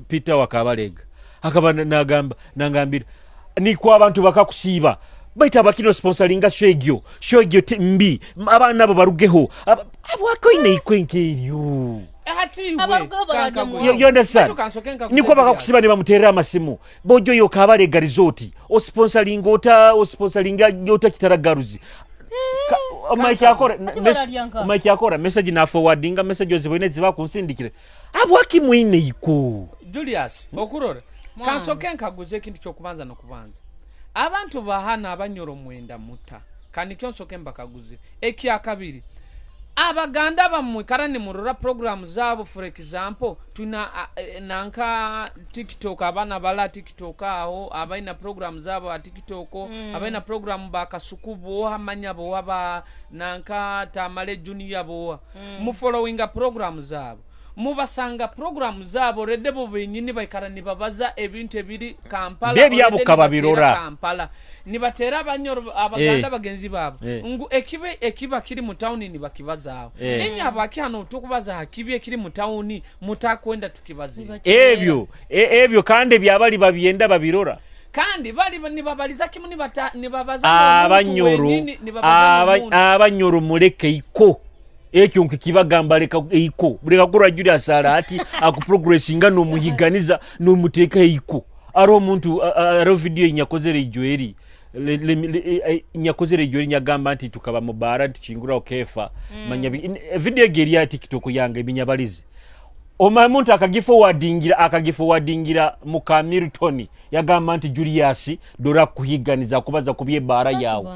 Peter wakabalega akaba nagamba nangambira nikwa abantu bakakusiba baita abakino sponsoringa show egyo mbi abaana abo barugeho abwako ine ikwenkeryo. You understand? Niko bakakusiba ne bamuterera amasimu bojo yo kabalega resort o sponsoringa ota o sponsoringa yota Kitara Girls. Mike akora message na forwardinga message ozibone ziba kunsindikire abwaki mwine iko Julius okurora kansoke nkaguze ekintu kyokubanza nokubanza abantu bahana abanyoro mwenda muta kandi kyo nsoke mbakaguze ekyakabiri abaganda bamwe karani murora program zabo, for example tuna nanka TikTok abana bala TikTok aho abaina program zabo a TikTok abaina program bakasuku boha manya boha ba nanka Tamale Junior boha mu followinga program zabo mubasanga program zabo redebo benyini baikara nibabaza ebintu ebiri Kampala ebyabo kababirora Kampala nibatera abanyoro abaganda bagenzi babo ngu ekibe ekiba kiri mu town ni bakibazaawo nenya abaki hano tukubaza hakibi ekiri mu town mutakwenda tukibaze ebyo ebyo kandi byabali babyenda babirora kandi bali nibabaliza kimu nibabaza abanyoro abanyoro muleke iko ekyo nkikibagamba leka eiko leka kura Julius ala ati akuprogressinga nomuhiganiza nomuteeka eiko ari omuntu aro video nyakozere ijweri nyakozere ijweri nyagamba nti tukaba mubara tuchingura okefa manya video geri ya TikTok yange binyabalizi oma muntu akagiforwardingira muka Milton yagamba nti Julius dora kuhiganiza kubaza kubye bara yawe.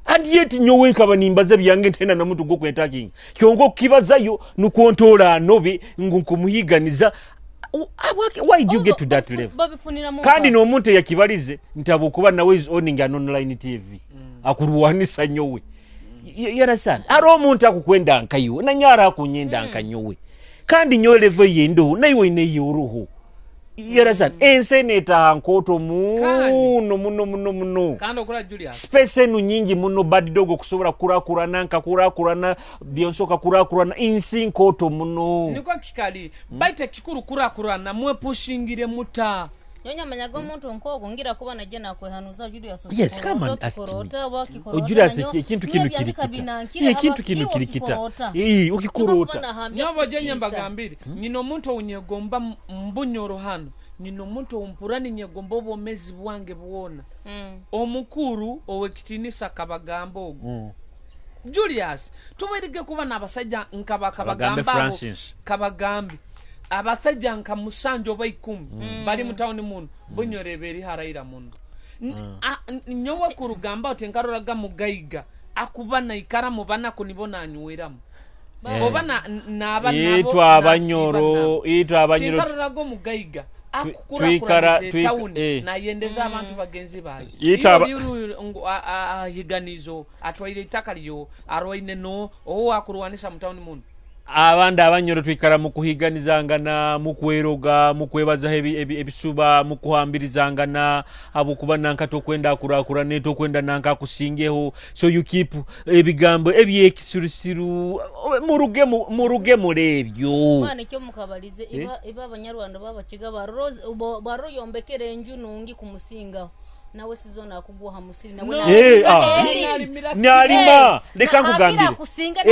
And yet nyowe nkaba nimbaza byange ntena na muntu gwo attacking kyongo kibazayo nukontola anobe nkumuhiganiza. Why do you get to that level? Kandi no muntu yakibalize ntabo kuba nawe is owning an online TV akuruwanisa nyowe. You understand? Aro omuntu akukwenda nkayiwe na nyara akunyenda nkanyowe kandi nyowe level yendo nayo ine yoruho. You understand? Ense neta nkoto muno muno muno muno. Kandi okura Julius. Space enu nyingi muno bad dog kusobora kurakurana nkakurakurana byonsoka kurakurana insi nkoto muno. Niko kikali baite kikuru kurakurana mwe pushingire muta. Nyonya manyago omuntu nkogo ngira kuba naje nakwehanuza Julius. Yes, come and ask me. Julius ekintu kino kirikita. Ekintu kino kirikita. Ukikorota. Nyobo jenye mbagambire nyino omuntu onyegomba mbunyoro hano nyino omuntu ompurani nyegomba obomezi bwange bwona. Omukuru owekitinisa kabagamba ogo. Julius tuberige kuba nabasajja nkabakabagamba kabagambi abasajja nka musanje oba 10 bali mu town muno bunyorebe eri haraira muno. Nyowe kurugamba otenkaroraga mugaiga akuba naikara mu banako nibona anyweramu oba naba nabo abanyoro itwa abanyoro tinkaroraga mugaiga akukura town nayendeza abantu bagenzi bayo ahiganizo atwaire itaka lyo arwaine no owo akurwanisa mu town muno. Abandi Abanyoro twikara mu kuhiganizangana, mu kweroga, mu kwebazaho ebisuba, mu kuhambirizangana, habwokuba nanka tokwenda akurakurane, tokwenda nanka akusingeho, so you keep ebigambo ebyekisirusiru. Muruge muruge muri ebyo. Mwana, icyo mukabalize iba Abanyarwanda babakiga baroro yombekera enju nungi kumusingaho, nawe sizona akugwa ha musiri nawe. No. Nalima. Reka nkugambire. Kusinga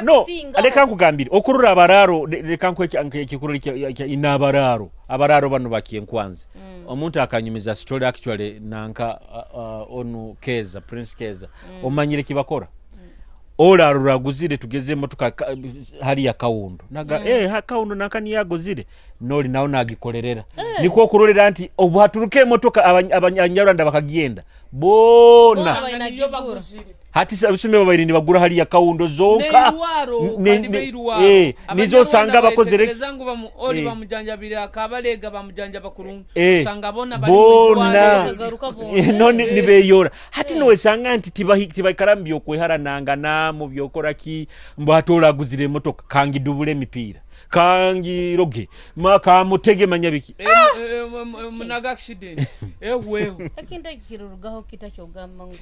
No, reka nkugambire, okurura abararo, reka nkwe ekikuru inabararo, abararo bano bakyenkwanzi. Omuntu akanyumiza story actually, nanka onu Keza, Prince Keza. Omanyire kibakora, olaro raguzire, tugeze emotoka hariya Kawundo naga Kawundo nanka niyaguzire, noli nawo nagikolerera. Nikwo okurolera nti obu haturuka emotoka, Abanyarwanda bakagenda bona. Bona. Niyo baguzire. Hati abisume babaire nibagura hariya Kawundo zonka. Neirwaro, kandi beirwaro. Nizo osanga bakozere Betegereza ngu oli bamujanjabira akabalega, bamujanjaba kurungi, osanga bona bali Bona. mwirwaro. Bakagaruka bona. No nibeyora hati nowesanga nti tibaikara mu byokweharanangana, mu byokora ki, mbu hati olaguzire emotoka, kangidubula emipiira, kangiroge, kamutege, manya biki. Munaga accident eweho. Ekintu ekirurugaho kitakyogamba ngu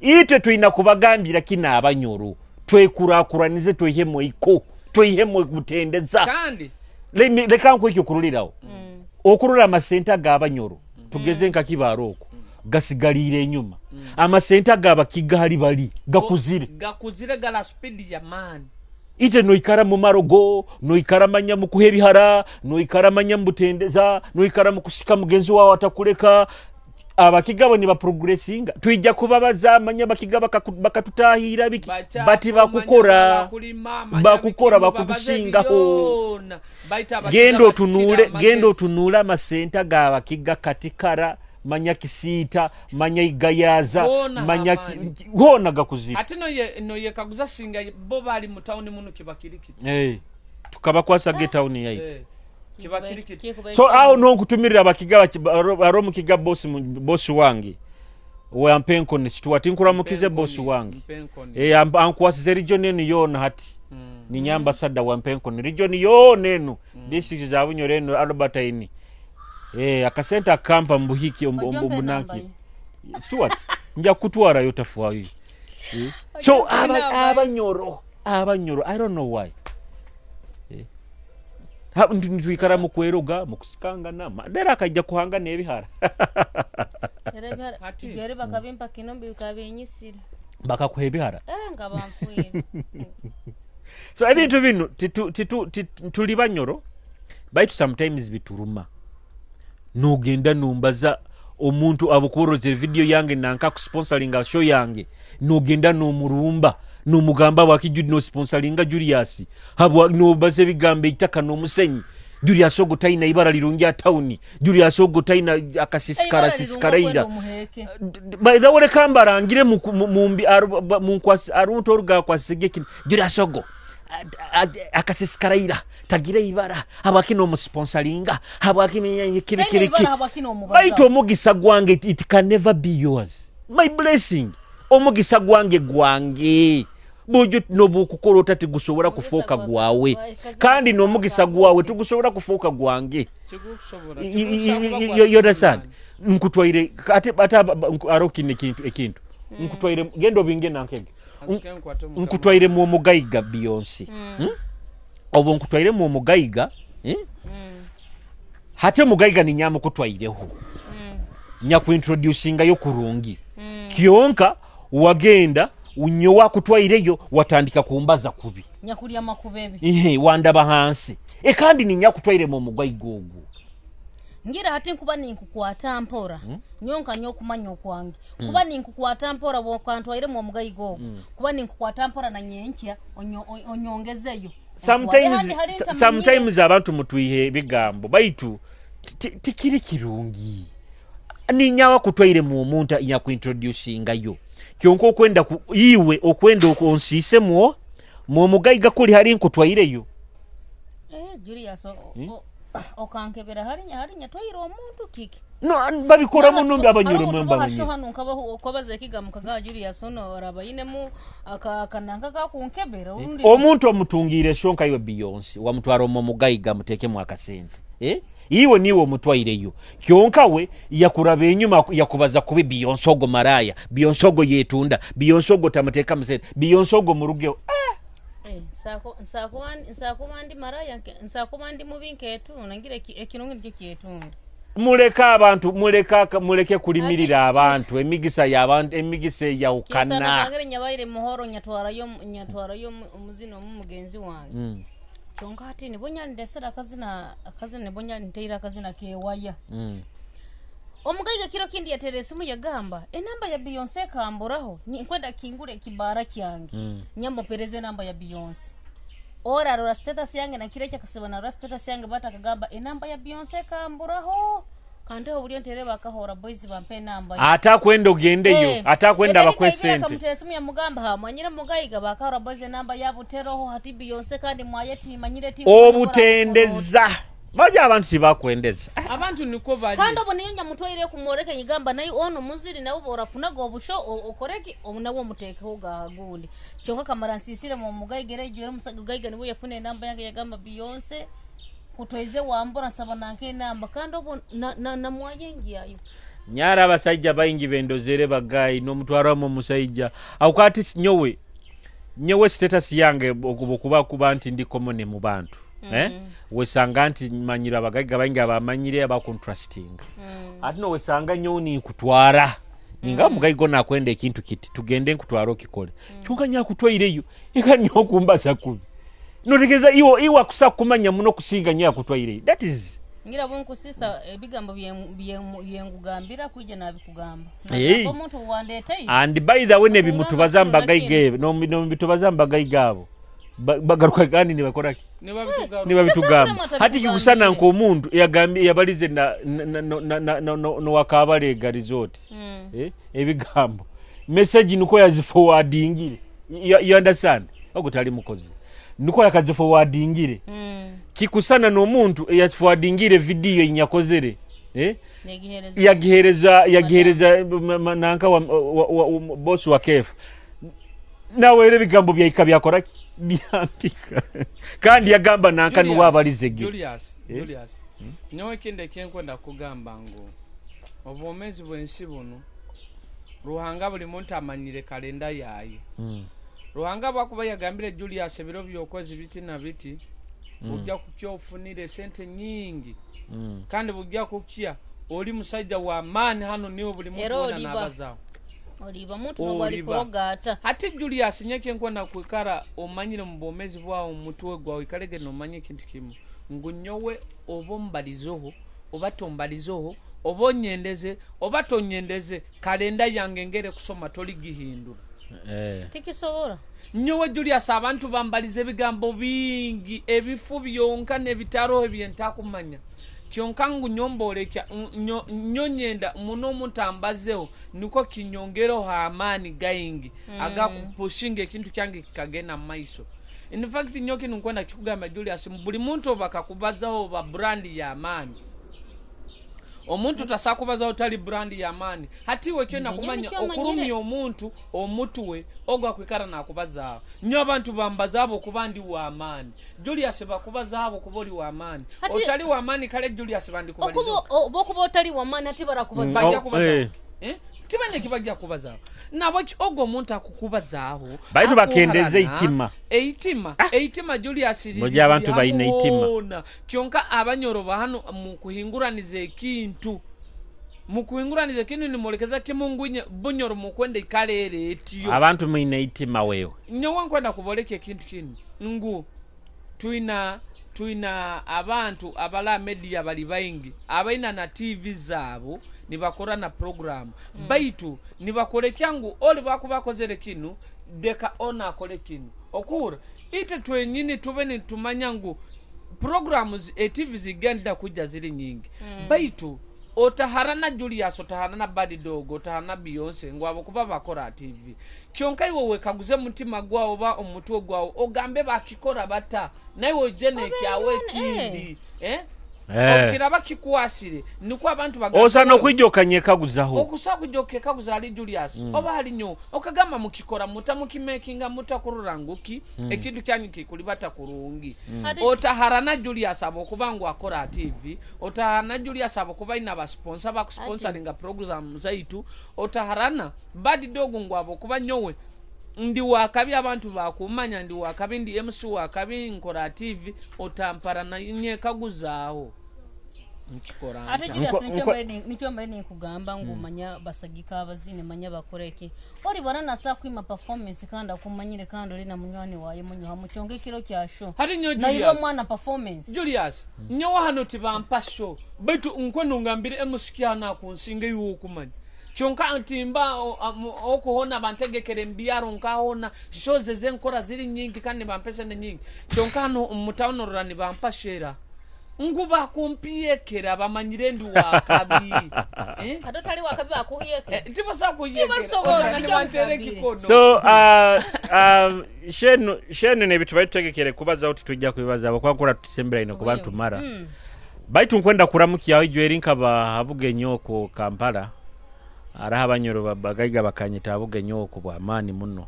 Itwe tulina kubagambira kino, Abanyoro twekurakuranize, twihemu iko, twihemu butendeza. Kandi Leka nkuhe ekyokuruliraho. Okurora amasente ag'Abanyoro, tugeze nka Kibaaro okwo, gasigaliire enyuma. Amasente ag'Abakiga hali bali gakuzire. Gakuzire, gala speed ya maani. Ite noikara mu marogo, noikara manya mu kuha ebihara, noikara manya mu butendeza, noikara mu kusika mugenzi wawe atakuleka. Abakiga bo nibaprogressinga. Twija kubabaza, manya Abakiga bakatutahira biki, bati bakukora bakukora, bakutusingaho. Genda otunuule, genda otunuule amasente ag'Abakiga Katikara, manya Kisiita, manya Igayaza, Hoona manya amaani. Hoona gakuzire. Ate noyekaguza singa bo bali mu tawuni muno kibakirikiti. Tukabakwasa etawuni yaitu. Kibakirikiti. So aho nonkutumirira Abakiga bari omukiga, bosi bosi wange wampenkoni Stuart, nkuramukize bosi wange. Ankwasize region enu yoona hati. Ninye ambassador wa Mpenkoni region yoona enu, district za Bunyoro enu, Albertine. Akasente akampa mbuhiki Ojompe ombunaki. Namba. Stuart, nja kutwarayo, tafwayo. So Ojompe namba. Abanyoro, I don't know why. Nitwikara mu kweroga, mu kusikangana, dera akajja kuhanga n'ebihara. Era Ati. Ibyo bakabimpa kinombe bikabinyisira. Bakakuha ebihara. Nga banfwire. So ebintu bino tuli Banyoro, baitu sometimes bituruma. Nogenda nombaza omuntu abukuroze video yange nanka kusponsoringa show yange, nogenda nomurumba, nomugamba wakijudi no sponsoringa Julius, habwa nombaza ebigambo eitaka n'omusenyi. Julius ogo taina ibara lirungi atawuni, Julius ogo taina akasisikara sisikaraira. Omuheke. By the way, reka mbarangire mumbi munkwasi aruntu orugakwasige kino. Julius ogo akasisikaraira, tagira ibara, habwaki nomusponsoringa, habwaki kiri kiri ki? Baitu omugisa gwange, it can never be yours. My blessing, omugisa gwange gwange, bujo nobukukola ota tigusobola kufuuka gwawe, kandi n'omugisa gwawe tugusobola kufuuka gwange. You understand? Nkutwaire ate ate aro kino ekintu nkutwaire, genda obinge nankege. Nkutwaire mu omugaiga Beyonce. Obwo nkutwaire mu omugaiga, eh? Hati omugaiga ninyamukutwaireho, nyakuintroducingayo kurungi, kyonka wagenda unyo wakutwaireyo watandika kumbaza kubi. Nyakulya makubebe. Ihe, wandaba hansi e, kandi ninyakutwaire mu omugaiga ogwo. Ngira hati nkuba ninkukwata mpora, nyonka nyokumanya okwange, kuba ninkukwata mpora bwokantwairemu omugayiga ogwo, kuba ninkukwata mpora na nyenkya onyongezeyo. Sometimes, Handi hari ntamanyire. Sometimes abantu mutwihe ebigambo, baitu tikiri kirungi. Ninyawa kutwaire mu omuntu nyakuintroducingayo, kyonka okwenda iwe okwenda onsiisemwo mu omugayiga kuli hari nkutwaireyo. Julius. Okankebera harinya harinya twaire omuntu kiki. No, babikora muno abanyoro mwemba basho hano nkabaho okwabaza ekigambo kaga Julius ono arabayinemu akananka kakunkebera urundi omuntu omutungire shonka iwe Beyonce wamutwara omu mugayiga mutekemu akasente iwe niwe omutwaireyo kyonka we yakuraba enyuma yakubaza kubi Beyonce ogo maraya, Beyonce ogo yetunda, Beyonce ogo tamuteka musente, Beyonce ogo murugeho. Nsakuba ndi maraya, nsakuba ndi mubi nketunda ngira ekirungi nikyo kyetunda. Muleka abantu, muleka muleke kulimirira abantu, emigisa y'abantu, emigisa eyawukana. Kisana nyabaire muhoro nyatwarayo omuzino omu mugenzi wange. Kyonka hati nibonya ndesera akazina nibonya nteira akazina kewaya. Omugaiga kiro kindi yatere esimu yagamba enamba ya Beyonce kamburaho nkwenda kingure kibara kyange. Nyambo pereze enamba ya Beyonce. Ora rora status yange na kire kyakasiba na rora status yange batakagamba enamba ya Beyonce kamburaho. Kanteho buli ntereba akahora boys bampe enamba. Ata kwenda ogendeyo, ata kwenda bakwesente. Akamutera esimu yamugamba ha mwanyira mugaiga bakahora boys enamba ya buteroho hati Beyonce kandi mwayeti manyire ti obutendeza. Baja abantu sibakwendeza. Abantu niko bali. Kandi obo niyo nyamutwaire kumworeka nyigamba nayo ono muziri nawo orafunaga obusho okoreki onawo omutekeho gagundi. Kyonka kamara nsisire mu mugaigere ejwere musaga niwe yafuna enamba yange yagamba Beyonce kutoize wambura nsaba nanke enamba kandi obo na mwayengiyayo. Nyara abasajja baingi bendozere bagai n'omutwaro mu musajja. Awukati nyowe status yange okuba kuba nti ndi common mu bantu. Wesanga nti manyira abagaiga baingi abamanyire abakontrasting. Ati no wesanga nyoni kutwara. Ninga mugaigo nakwenda ekintu kiti tugende nkutwara okikole. Kyonka nyakutwaireyo eka nyokumbaza kubi. Notegeza iwo iwa kusa kumanya muno kusinga nyakutwaireyo. That is ngira bonkusisa ebigambo byengugambira kwijja nabikugamba. Omuntu wandetei. And by the way nebimutubaza mbagaiga no bitubaza mbagaiga abo. Bagaruka kandi nibakora ki? Nibabitugamba. Hati kikusana nko omuntu yagambye yabalize na no wakabale resort. Ebigambo. Message nuko yaziforwardingire. You understand? Ogo tali mukozi. Nuko yakaziforwardingire. Kikusana n'omuntu yaziforwardingire video inyakozere. Yagihereza nanka wa boss wa Kef. Nawe era ebigambo byaika byakora ki? Byambika. Kandi yagamba nanka nuwabalize ge. Julius. Nyowe kinde kyenkwenda kugamba ngo obwomezi bwensi buno Ruhanga buli muntu amanyire kalenda yaye. Ruhanga bwakuba yagambire Julius ebiro byokwezi biti na biti ujja kukyofunire sente nyingi. Kandi bujja kukya oli musajja wa maani hano niwe buli muntu wona nabazao. Oliba muntu nobali kurogata. Hati Julius nyeke nkwenda kwikara omanyire mu bomezi bwawo omutwe gwawe ikalege nomanye kintu kimu. Ngunyowe obo mbalizoho oba tombalizoho oba nyendeze oba tonyendeze kalenda yange ngere kusoma toligihindura. Tikisobora. Nyowe Julius abantu bambalize ebigambo bingi ebifu byonka n'ebitaro ebyentakumanya. Kyonka ngu nyombolekya nyonyenda muno mutambazeho niko kinyongero amaani gaingi aga kupushinga ekintu kyange kikagenda maiso. In fact nyoki nkwenda kikugamba Julius buli muntu obakakubazaho ba brand ya amani. Omuntu tasakubaza otali brand ya amani. Hati we kyona kumanya okurumya omuntu omutwe ogwa kwikara nakubaza. Nyo abantu bambazabo kubandi wa amani. Julius bakubaza kuboli wa amani. Otali wa amani kale Julius bandi kubalizo. Okubo otali wa amani hati barakubaza. Bajja kubaza. Tibane kibajja kubaza. Nabo ogo omuntu akukubazaaho. Baitu bakendeze itima. Eitima. Eitima Julius liri. Moja abantu bayina itima. Kyonka abanyoro bahano mu kuhinguraniza ekintu. Mu kuhinguraniza ekintu nimolekeza kimungu bunyoro mukwenda ikalere etiyo. Abantu mwina itima wewe. Nyowe nkwenda kuboleka ekintu kinu. Ngu tuina abantu abala media bali baingi. Abaina na TV zabo nibakora na program. Baitu nibakore kyangu oli bakubakozere kinu deka ona akore kinu. Okura ite twenyini tube nitumanya ngu programs TV zigenda kuja ziri nyingi. Baitu otaharana Julius, otaharana Bad Dog, otaharana Beyonce ngo abo kuba bakora TV. Kyonka iwe wekaguze mutima gwawo ba omutwe gwawo ogambe bakikora bata nawe ojene kyawe kindi. Okiraba kikwasire nikwo abantu bagamba Osana okwijja okanyekaguzaho. Okusa kujja okekaguza ali Julius oba ali nyo okagamba mukikora muta mukimakinga muta kurora nguki ekintu kyanyu kikulibata kurungi. Otaharana Julius abokuba ngu akora TV, otaharana Julius abokuba ina ba sponsor bakusponsoringa program zaitu, otaharana bad dog ngu abokuba nyowe ndi wakabi abantu bakumanya ndi wakabi ndi MC wakabi nkora TV, otamparana nyekaguzaaho nkikora. Ate Julius nikyo mbere ninkugamba ngu manya basagika abazine manya bakoreki ori bana nasa kwima performance kandi akumanyire kandi ori na munywani waye munyoha muchonge ekiro kya show Hari nyo na iwe Julius. mwana performance. Julius nyowe hano tibampa show baitu nkweno ngambire MC kyana kunsinga iwe okumanya kyonka ntimba okuhona bantegekere mbyaro nkahona shows zenkora ziri nyingi kandi bampesa ne nyingi kyonka hano mutawuno rura nibampa shera ngu bakumpiyekera bamanyire ndi wakabi. Ate otali wakabi bakuhiyekera. Tibasobola kuyekera. Tibasobola, Osanga nijja nibanteera nkugambire. ekikono. So shenu nebitu batutegekere kubazaho titujja kubibaza abakwakora tusembera ino kuba ntumara. Baitu nkwenda kuramukyaho ijwe eri nkaba habugenyi okwo Kampala. Araha abanyoro bagaiga bakanyita habugenyi okwo bw'amaani muno.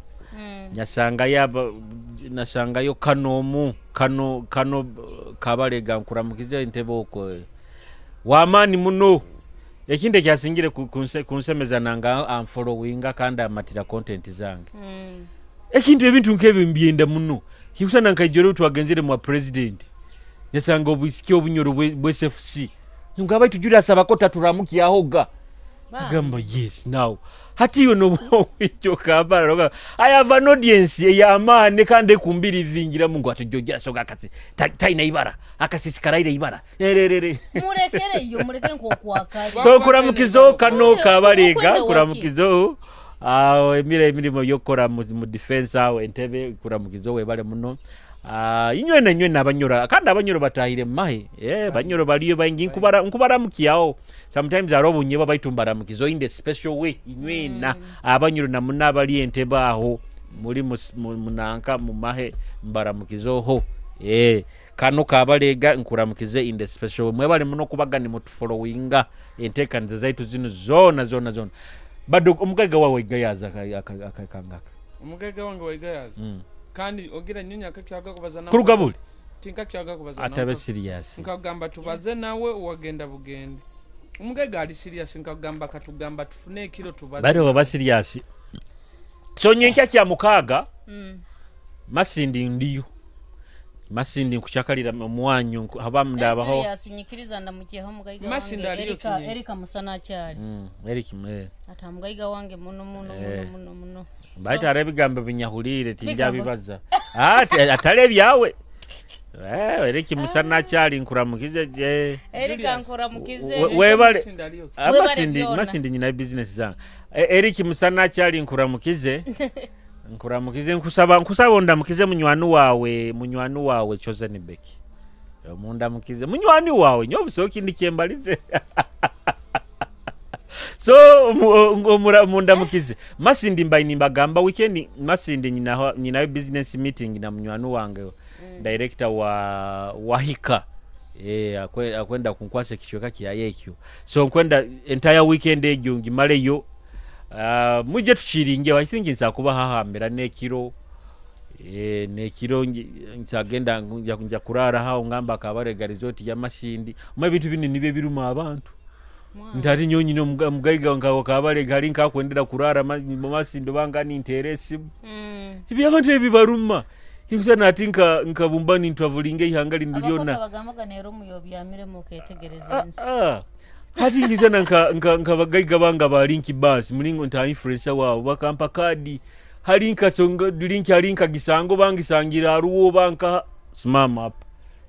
Nasangayo kano omu kano kabalega nkuramukize entebe okwo w'amaani muno. Ekindi ekyasingire kunsemeza nanga amfollowinga kandi amatira content zange. Ekintu ebintu nk'ebyo mbyenda muno. Kikusana nkaijoro twagenzere mwa president. Nyasanga obwisiki obunyoro bwe SFC. Ngaba baitu Julius abakota turamukyahoga. Agamba yes now. Hati yo no wicho Kampala roga. I have an audience ey'amaani kandi ekumbiri zingira Mungu atujojera soga akasi taina ibara akasisikaraire ibara. Ererere. Murekere iyo mureke nkokwakali. So kuramukizo kano kabalega Okwenda waki? kuramukizo awo emire emirimo yokora mu defense awo entebe kuramukizo webale muno. Inywe na inywe nabanyora kandi abanyoro batahire mahe. Banyoro baliyo baingi nkubaramukiyaho. Sometimes arobu nyeba baitumbaramukizo in the special way inywe na abanyoro namuna bali entebe aho muri munanka mu mahe mbaramukizoho. Kano kabalega nkuramukize in the special way. Mwebale muno kubagani mutufollowinga entekaniza zaitu zino zona zona zona. Bado omugaiga wawe gayaza akakangaka. Omugaiga wange waigayaza. Kandi ogira nyonya akakyaga kubaza nawe. Kurugabuli. Tinkakyaga kubaza nawe. Atabe serious. Nkagamba tubaze nawe wagenda bugende. Omugaiga ali serious nkagamba katugamba tufune ekiro tubaze. Bari baba serious. So nyenkya kya mukaga. Masindi ndiyo. Masindi nkuchakalira omwanyu haba ndabaho. Julius nyikiriza ndamukiyeho mugaiga Masindi wange aliyo kinyi. Erika Musana akyali. Erika mwe. Ata mugaiga wange muno muno muno muno muno. Baita so, arabigambo binyahulire tinja Bigambo. bibaza. Atale ebyawe. Erika Musana akyali nkuramukize je. Erika Julius. nkuramukize. Webale. Masindi aliyo. Byona. Masindi nyina business zange. Erika Musana akyali nkuramukize. Nkuramukize nkusaba ondamukize munywani wawe Chosen Becky. Mundamukize munywani wawe nyo busoki ndikyembalize. So mundamukize. Masindi mbaini mbagamba weekend Masindi nyina business meeting na munywani wange director wa Wahika. Akwenda kunkwasa kichweka kya yekyo. So nkwenda entire weekend egyo ngimaleyo. Muje tuchiringe I think nsakuba hahambira nekiro. Nekiro nsagenda nja kurara hawo ngamba kabarega resort ya Masindi. Mwe bintu bini nibe biruma abantu. Ntari nyonyi no mugaiga ngawo kabarega hari nkakwendera kurara Masindi banga ni interesi. Ibi abantu ebibaruma. Ikusana ati nkabumbani ntwavulinge ihanga linduliona. Abakobwa bagambaga nero muyobyamire muketegereza ensi. Hati nkisana nka bagaiga banga ba link bus mulingo nta influencer wabo bakampa kadi hari nkasonga link hari nkagisango bangisangira aruwo banka simama up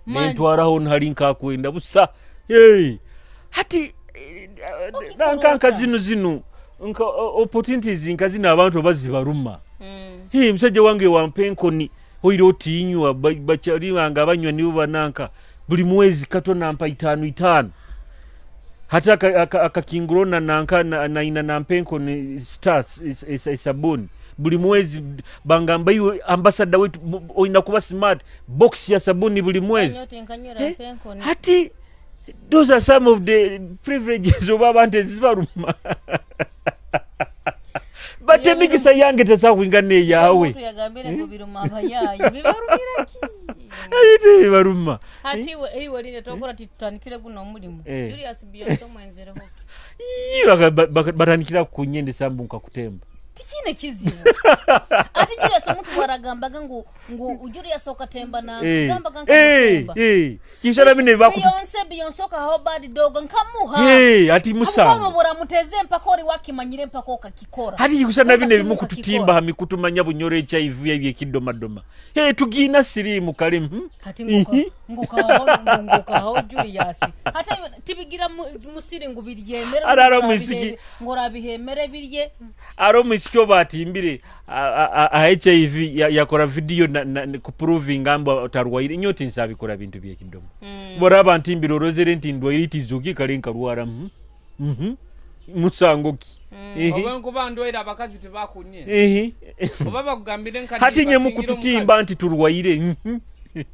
nentwaraho hari nkakwenda busa. Hey hati nanka zino nka opportunities nka zino abantu bazibaruma. Hey musajja wange wampe enkoni oire otinywa bachari banga abanywa nibo bananka buli mwezi katona mpa 5 hata akakingurona nanka na ina nampenko ni stars sabuni buli mwezi bangamba iwe ambassador wetu oina kuba smart box ya sabuni buli mwezi. Hati Those are some of the privileges oba abantu ezibaruma, but emigisa yange tesakwingana eyawe. Omuntu yagambire ngu biruma abayayi, bibarumira ki? Bibaruma. Hati iwe line tokora titutandikire guno omulimu. Julius Beyonce omwenzereho. Ii, batandikira kunyendesa mbu nkakutemba. Tikine kizibu. Ati Julius omuntu bwaragambaga ngu Julius okatemba na gambaga nkakutemba. Kishara bine bakutu. Beyonce okaho bad dog nkamuha. Ati musango. Abukono buramuteze mpaka ori wakimanyire mpaka okakikora. Hati kusana bine bimukututimba ha mikutu manya bunyore HIV ebye kidomadoma. Tugina sirimu kale. Hati nguka Julius. Hata tibigira musiri ngu biryemere. Araro misiki. Ngora bihemere birye. Aro misiki obatimbire a HIV yakora video na kuproving mbu otarwaire nyoti nsabikora bintu bye kidomo. Bora abantu mbiro rozere nti ndwaire itizuki kale nkarwara. Musango ki? Oba nkuba ndwaire abakazi tebakunye. Oba bakugambire nkati hati nye mukututimba nti turwaire.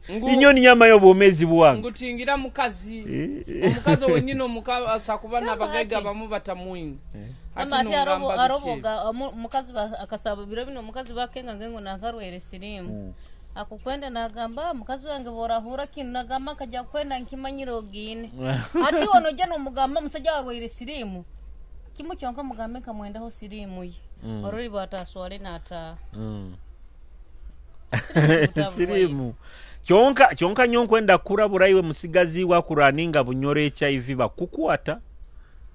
Inyoni nyama y'obwomezi bwange. Ngutingira mukazi. Omukazi wenyine omukazi akuba n'abagaiga bamu batamuini. Ati aroboga mukazi akasaba biro bino omukazi bakenga ngengo nakarwere sirimu. Akukwenda nagamba mukazi wange borahura kinu nagamba kaja kwenda nkimanyiro ogine. Ati ono jana omugamba musajja warwaire sirimu. Kimu kyonka mugambe kamwendaho sirimu ye. Orori bataswale nata. Sirimu. Kyonka nyonkwenda kurabura iwe musigazi wakuraninga bunyore HIV bakukwata.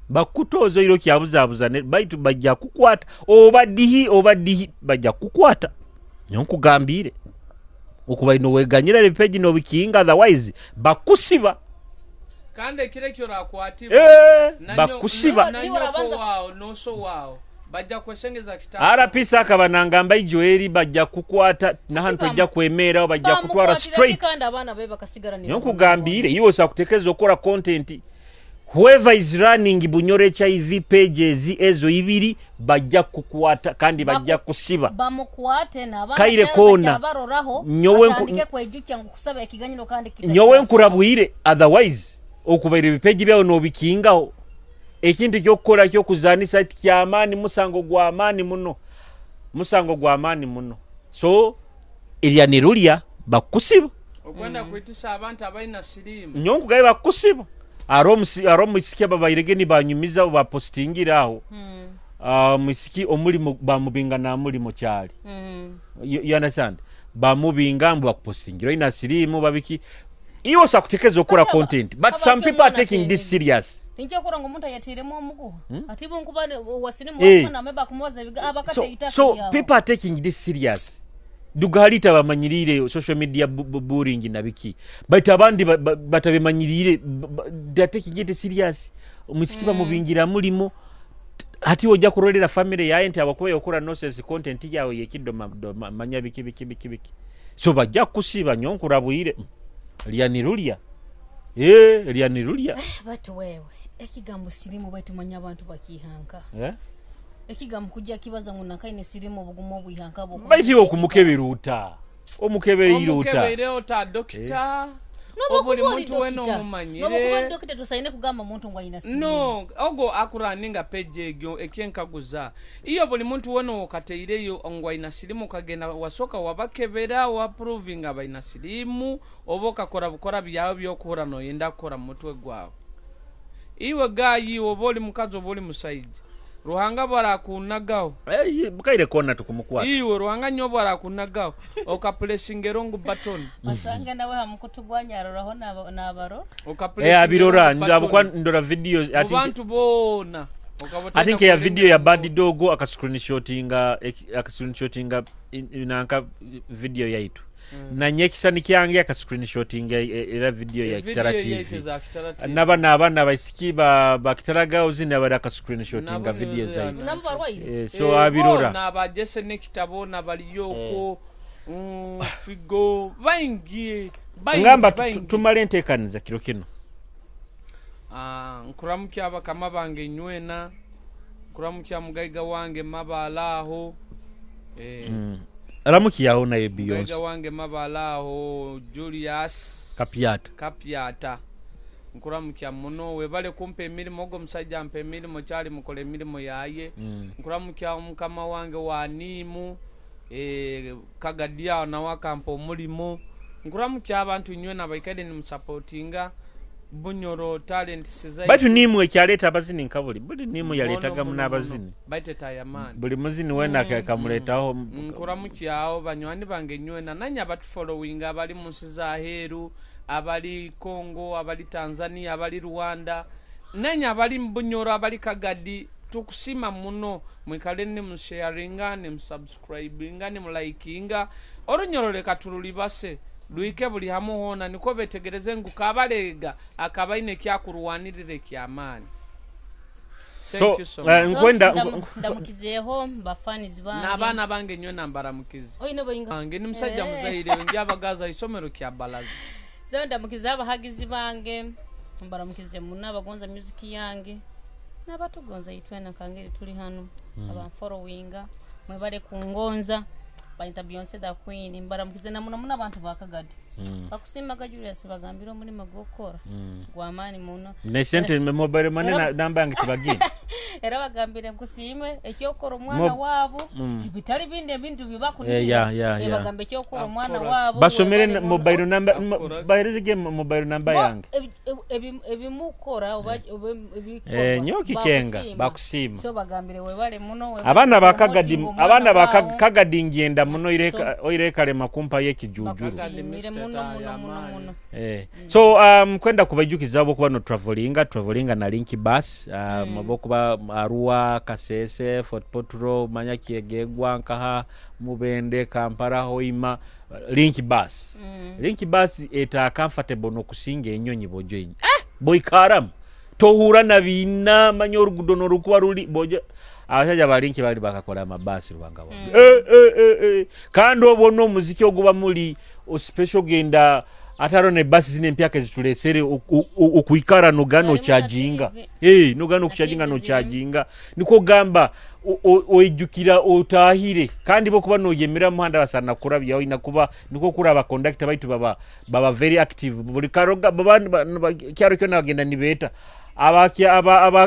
Bakutozo iro kyabuzabuza baitu bajja kukwata oba dihi bajja kukwata. Nyonkugambire. Okuba ino weganyira epeji no bikinga otherwise bakusiba. Kandi ekire kyo rakwatibwa. Bakusiba. Nanyoko wao noso wao. Bajja kwesengeza kitasa. RP akaba nangamba ijoeri bajja kukwata na hantu ojja kwemera bajja kutwara straight. Kandi abana be bakasigara ni. Nyonkugambire iwe osakutekeza okora content. Whoever is running bunyore HIV pages ezo ibiri bajja kukwata kandi bajja kusiba. Bamukwate na abana kaire kona baroraho batandike kwejukya ngu kusaba ekiganyiro kandi kita. Nyowe nkurabwire otherwise okubaire bipeji byawe nobikingaho. Ekintu kyokukora kyokuzanisa kyamaani musango gwa amaani muno. Musango gwa amaani muno. So erya nirulya bakusiba. Okwenda kuitisa abantu abaina sirimu. Nyonkugaye bakusiba. Aro musiki ababairege ni banyumiza bapostingira aho. Musiki omulimo bamubinga na mulimo kyali. You understand? Bamubinga mbu bakupostingira ina sirimu babiki. Iyo sakutekeza okora content but some people are taking this serious. Ninchokora ngo omuntu ayatiremo omuguha. Ati bunkuba wasirimu wakona ameba kumubaza abakate itaka. So people are taking this serious. Dugalita bamanyirire social media bullying na biki. But abandi batabimanyirire they are taking it serious. Omusiki bamubingira mulimo hati ojja kurolera family yaye nti abakuba yokora nonsense content yawe yekidoma manya biki biki biki biki. So bajja kusiba nyonkurabwire. Lya nirulya. Lya nirulya. Batu wewe ekigambo sirimu baitu manya abantu bakihanka. Ekigambo kujja kibaza ngo nakaine sirimu obugumu obuihanka bo. Baitu okumukeberuta. Omukeberuta. Omukeberuta doctor. Obuli muntu weno omumanyire. Nobukuba doctor tusaine kugamba muntu ngo ayina sirimu. No, ogo akuraninga page egyo ekyenkaguza. Iyo buli muntu weno okateireyo ngo ayina sirimu kagenda wasoka wabakebera wa proving abayina sirimu oba okakora bukora byawe byokuhura noyenda kukora mutwe gwawe. Iwe gayi oba oli mukazi oba oli musajja. Ruhanga bwarakunagaho. Bukaire kona tukumukwata. Iwe Ruhanga nyo bwarakunagaho. Okapressinga wrong button. Basanga nawe hamukutugwanya aroraho nabaro. Okapressinga. Abirora ndabukwa ndora videos ati abantu bona. I think ya video ya Bad Dogo aka screenshotinga nanka video yaitu. Na nyekisani kyange aka screenshotinga era video ya Kitara TV. Naba nabana baisiki ba Kitara Girls nabara aka screenshotinga video zaitu. So abirora. Na ba Jesse nekitabo na baliyoko figo baingi. Ngamba tumale ntekaniza kiro kino. Nkuramukya abakama bange nywena. Nkuramukya mugaiga wange mabalaho. Aramukiyaho naye Beyonce. Mugaiga wange mabalaho Julius Kapiata. Nkuramukya muno, webale kumpa emirimu. Ogwo omusajja ampa emirimu, kyali mukora emirimu yaye. Nkuramukya omukama wange wa Niimu, Kagadi aho nawe akampa omulimo. Nkuramukya abantu inywena abaikaire nimusapotinga Bunyoro talents zaitu. Baitu Niimu ekyaleeta abazini nka buli buli Niimu Muno yaleetagamu muno muno n'abazini. baitu etayamaani. Buli muzini weena akamuleetaho. Nkuramukyaho banywani bange inywena nanye abatufollowinga abali mu nsi z'aheeru, abali Congo, abali Tanzania, abali Rwanda, nanye abali mu Bunyoro, abali Kagadi, tukusima muno. Mwikale nimusharinga, nimusubscribinga, nimulikinga. Orunyoro leka turulibase lwike buli hamu hoona, nikwo betegereze ngu Kabalega akaba aine ekyakurwanirira eky'amaani. So Thank you so much. nkwenda Ndamukizeeho bafanizi bange n'abaana bange nywena mbaramukize. Oine boinga Bange ni musajja muzaire njabagaza isomero kya balaza. So ndamukize abahagizi bange, mbaramukize muno abagonza music yange n'abatugonza itwena nkangeri tuli hano, abanfollowinga mwebale kungonza. Bayita Beyonce the Queen. Mbaramukize na muno muno abantu ba Kagadi. Bakusimaga Julius, bagambira omulimo gw'okukora gw'amaani muno. Ne sente mobile money namba yange tibagine. Era bagambire nkusiime ekyokora omwana waabo, bitali bindi ebintu bibakunirira. Bagambe ekyokora omwana Akora. waabo. Basomere webale muno. mobile number, Akora. bahereze mobile number yange. Ebimukora oba ebikorwa, Nyo kikenga bakusiima. Bakusiima. So bagambire webale muno, webale Abaana ba Kagadi, promoting omwana abaana ba waabo. Kagadi ngenda muno ireka oireka kumpa y'ekijujuru. Bakusiimire Mr. muno muno Taya muno Amani. muno. So kwenda kubaijukiza abokuba no travelinga na Link Bus, abokuba Arua, Kasese, Fort Portal, manya Kyegegwa, Nkaha, Mubende, Kampala, Hoima, Link Bus. Link Bus eta comfortable nokusinga enyonyi bojo enyi. Boikaramu tohura na bina manya orugudo norukuba ruli bojo. Abasajja ba Link bali bakakora amabasi rubanga wange. Kandi obwo n'omuziki oguba muli o special genda ataro ne basi zine empyaka ezitulesere okuikara nogano Harimu na chajinga. TV. Nogano Na kuchajinga TV no zirimu. chajinga. Niko gamba oijukira otahire kandi bo kuba noyemera muhanda basana kurabya oyina kuba niko kuraba conductor baitu baba very active buli karoga baba kyaro kyona bagenda nibeta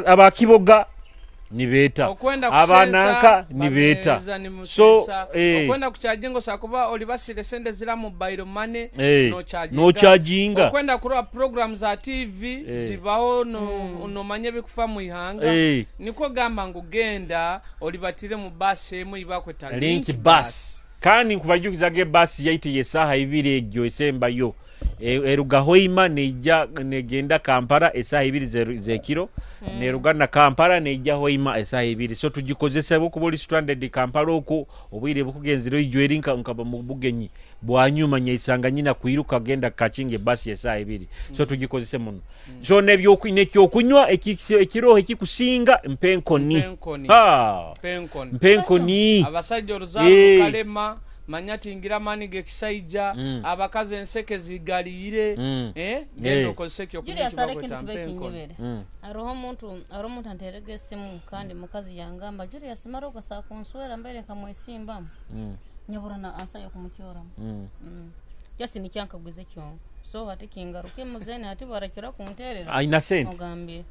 abakiboga nibeta Okwenda abananka kusensa, nibeta babereza ni so musensa. Okwenda kuchajinga osakuba olibasire sente zira mobile money, nochajinga. Nochajinga. Okwenda kuraba program za TV zibaho nomanya ebikufa mu ihanga. Niko gamba ngu genda olibatire mu basi emu ibakweta Link Link Bus. Bus. Kandi nkubajukizaga ebasi yaitu yesaha ibiri egyo esembayo. Eruga Hoima neija negenda Kampala esaha ibiri zekiro. Neruga na Kampala neija Hoima esaha ibiri. So tugikozesa okuba oli stranded Kampala okwo obwire bukugenzire ijo eri nkaba mu bugenyi bwanyuma nyaisanga nyina kwiruka genda kakinge basi esaha ibiri. So tugikozese muno. So nekyokunywa ekiroho ekikusinga mpenkoni. Mpenkoni. Ha. Mpenkoni. Mpenkoni. Abasajja oruzaaro rukalema manya tingira mani gekisaija, abakazi enseke zigaliire, genda okozese ekyokunywa Julius, ekibakweta areke nituba mpenkoni. ekinyebere. Hariho omuntu anterega esimu kandi mukazi yangamba Julius mara ogasaa kunswera mbere nkamwesimbamu. Nyabura na ansa yokumukyoramu. Just nikyankaguze kyonka. So hati kingaruke muzene hati barakira kunterera. Aina sente. Ogambire.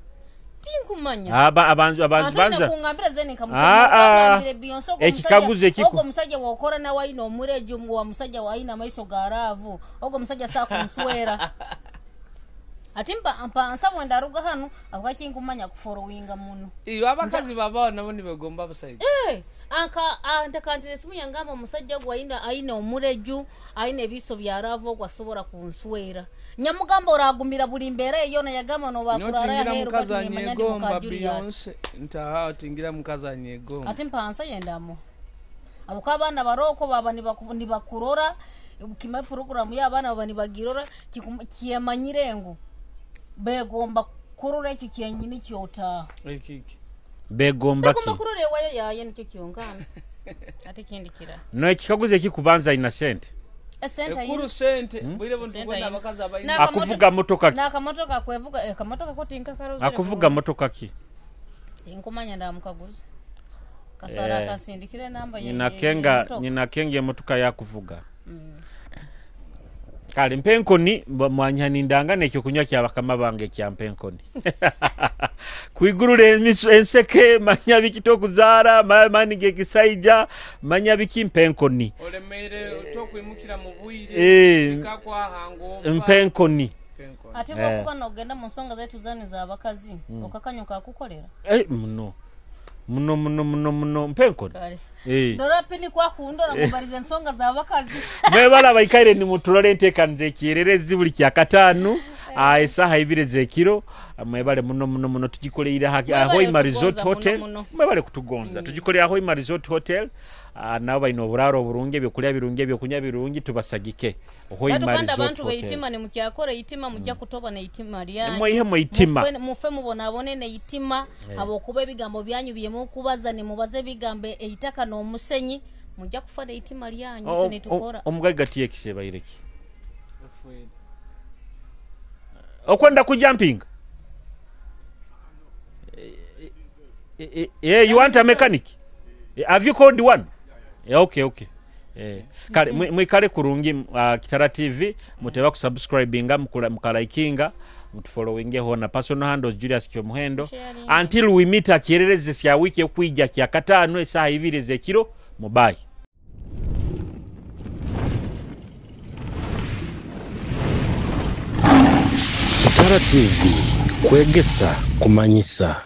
Tinkumanya. Aba, abanzu, abanzu, Ate banza. kungambira zene nkamutema. Ngambire Beyonce ogwo Ekikaguzo musajja, ekiku- ogwo musajja wokora nawe aine omureju wa musajja waine amaiso ga raavu. Ogwo musajja sakunswera. Ati mpa nsabwe ndaruga hano avuga kinkumanya kuforowinga muno. Iyo abakazi babaho nabo nibegomba abasajja. Anka antakantire esimu yangamba omusajja ogwo aine omureju, aine ebiso bya raavu ogwo asobora kunswera. Nyamugamba oragumira buli mbeera eyona yagamba nobakurara Notingira aheru mukazi bati nimanya ndi muka anyegomba Julius. Beyonce. Ntaha tingira mukazi anyegomba. Ati mpansa yendamu. Abo abaana baroko baba nibakurora kima program y'abaana baba nibagirora kyemanyire ngu begomba kurora ekyo kyenyini kyotaha. Ekiki. Begomba Begomba ki? kurora ewaya yaye nikyo kyongana. Ate kindi kira. No ekikaguzo ekikubanza ina sente. Esente Ekuru ayina. sente bwire buntu Sente bwena ayina. abakazi abayina. Akuvuga motoka ki? N'akamotoka kwevuga, akamotoka ko tinka karozere. Akuvuga motoka ki? Tinkumanya ndamukaguza. Kasara akasindikire namba Nyina kenga, nyina kenga emotoka yakuvuga. Kale mpenkoni mwanyiha nekyokunywa kya bakama bange kya mpenkoni. Kwigurura enseke manya biki tokuzaara mani gekisaija manya biki mpenkoni. Olemeire tokwimukira mu bwire tikakwahanga Mpenkoni. Ate bwokuba nogenda mu nsonga zaitu zani z'abakazi okakanyo kakukolera. Muno muno muno muno muno mpenkoni. Ndora pini kwakundora mubariza ensonga z'abakazi. Mwebala abaikaire nimutulole enteekaniza ekyererezi buli kyakataano esaaha 2 z'ekiro. Mwebale muno muno muno tugikoleire Hoima Resort Hotel. Mwebale kutugonza. Tugikolera Hoima Resort Hotel. Nabo balina oburaaro oburungi, ebyokulya birungi, ebyokunywa birungi, tubasagike. Hoima Resort abantu beitima nimukyakora eitima mujja kutoba neitima lyanyu. Mwihemu eitima. Mufe mubonabone neitima habwokuba ebigambo byanyu byemukubaza nimubaza ebigambo eitaka n'omusenyi mujja kufa neitima lyanyu nitukora. Omugaiga TX baireki. Okwenda kujumping. You want a mechanic? Have you called one? Okay, okay. Kale mwikale kurungi Kitara TV muteba kusubscribinga mukalikinga mutufollowinge hona personal handles Julius Kyomuhendo. Until we meet akyerereze sya wiki okuija kya katano esaha 2 z'ekiro. Mubai. Kitara TV kwegesa kumanyisa.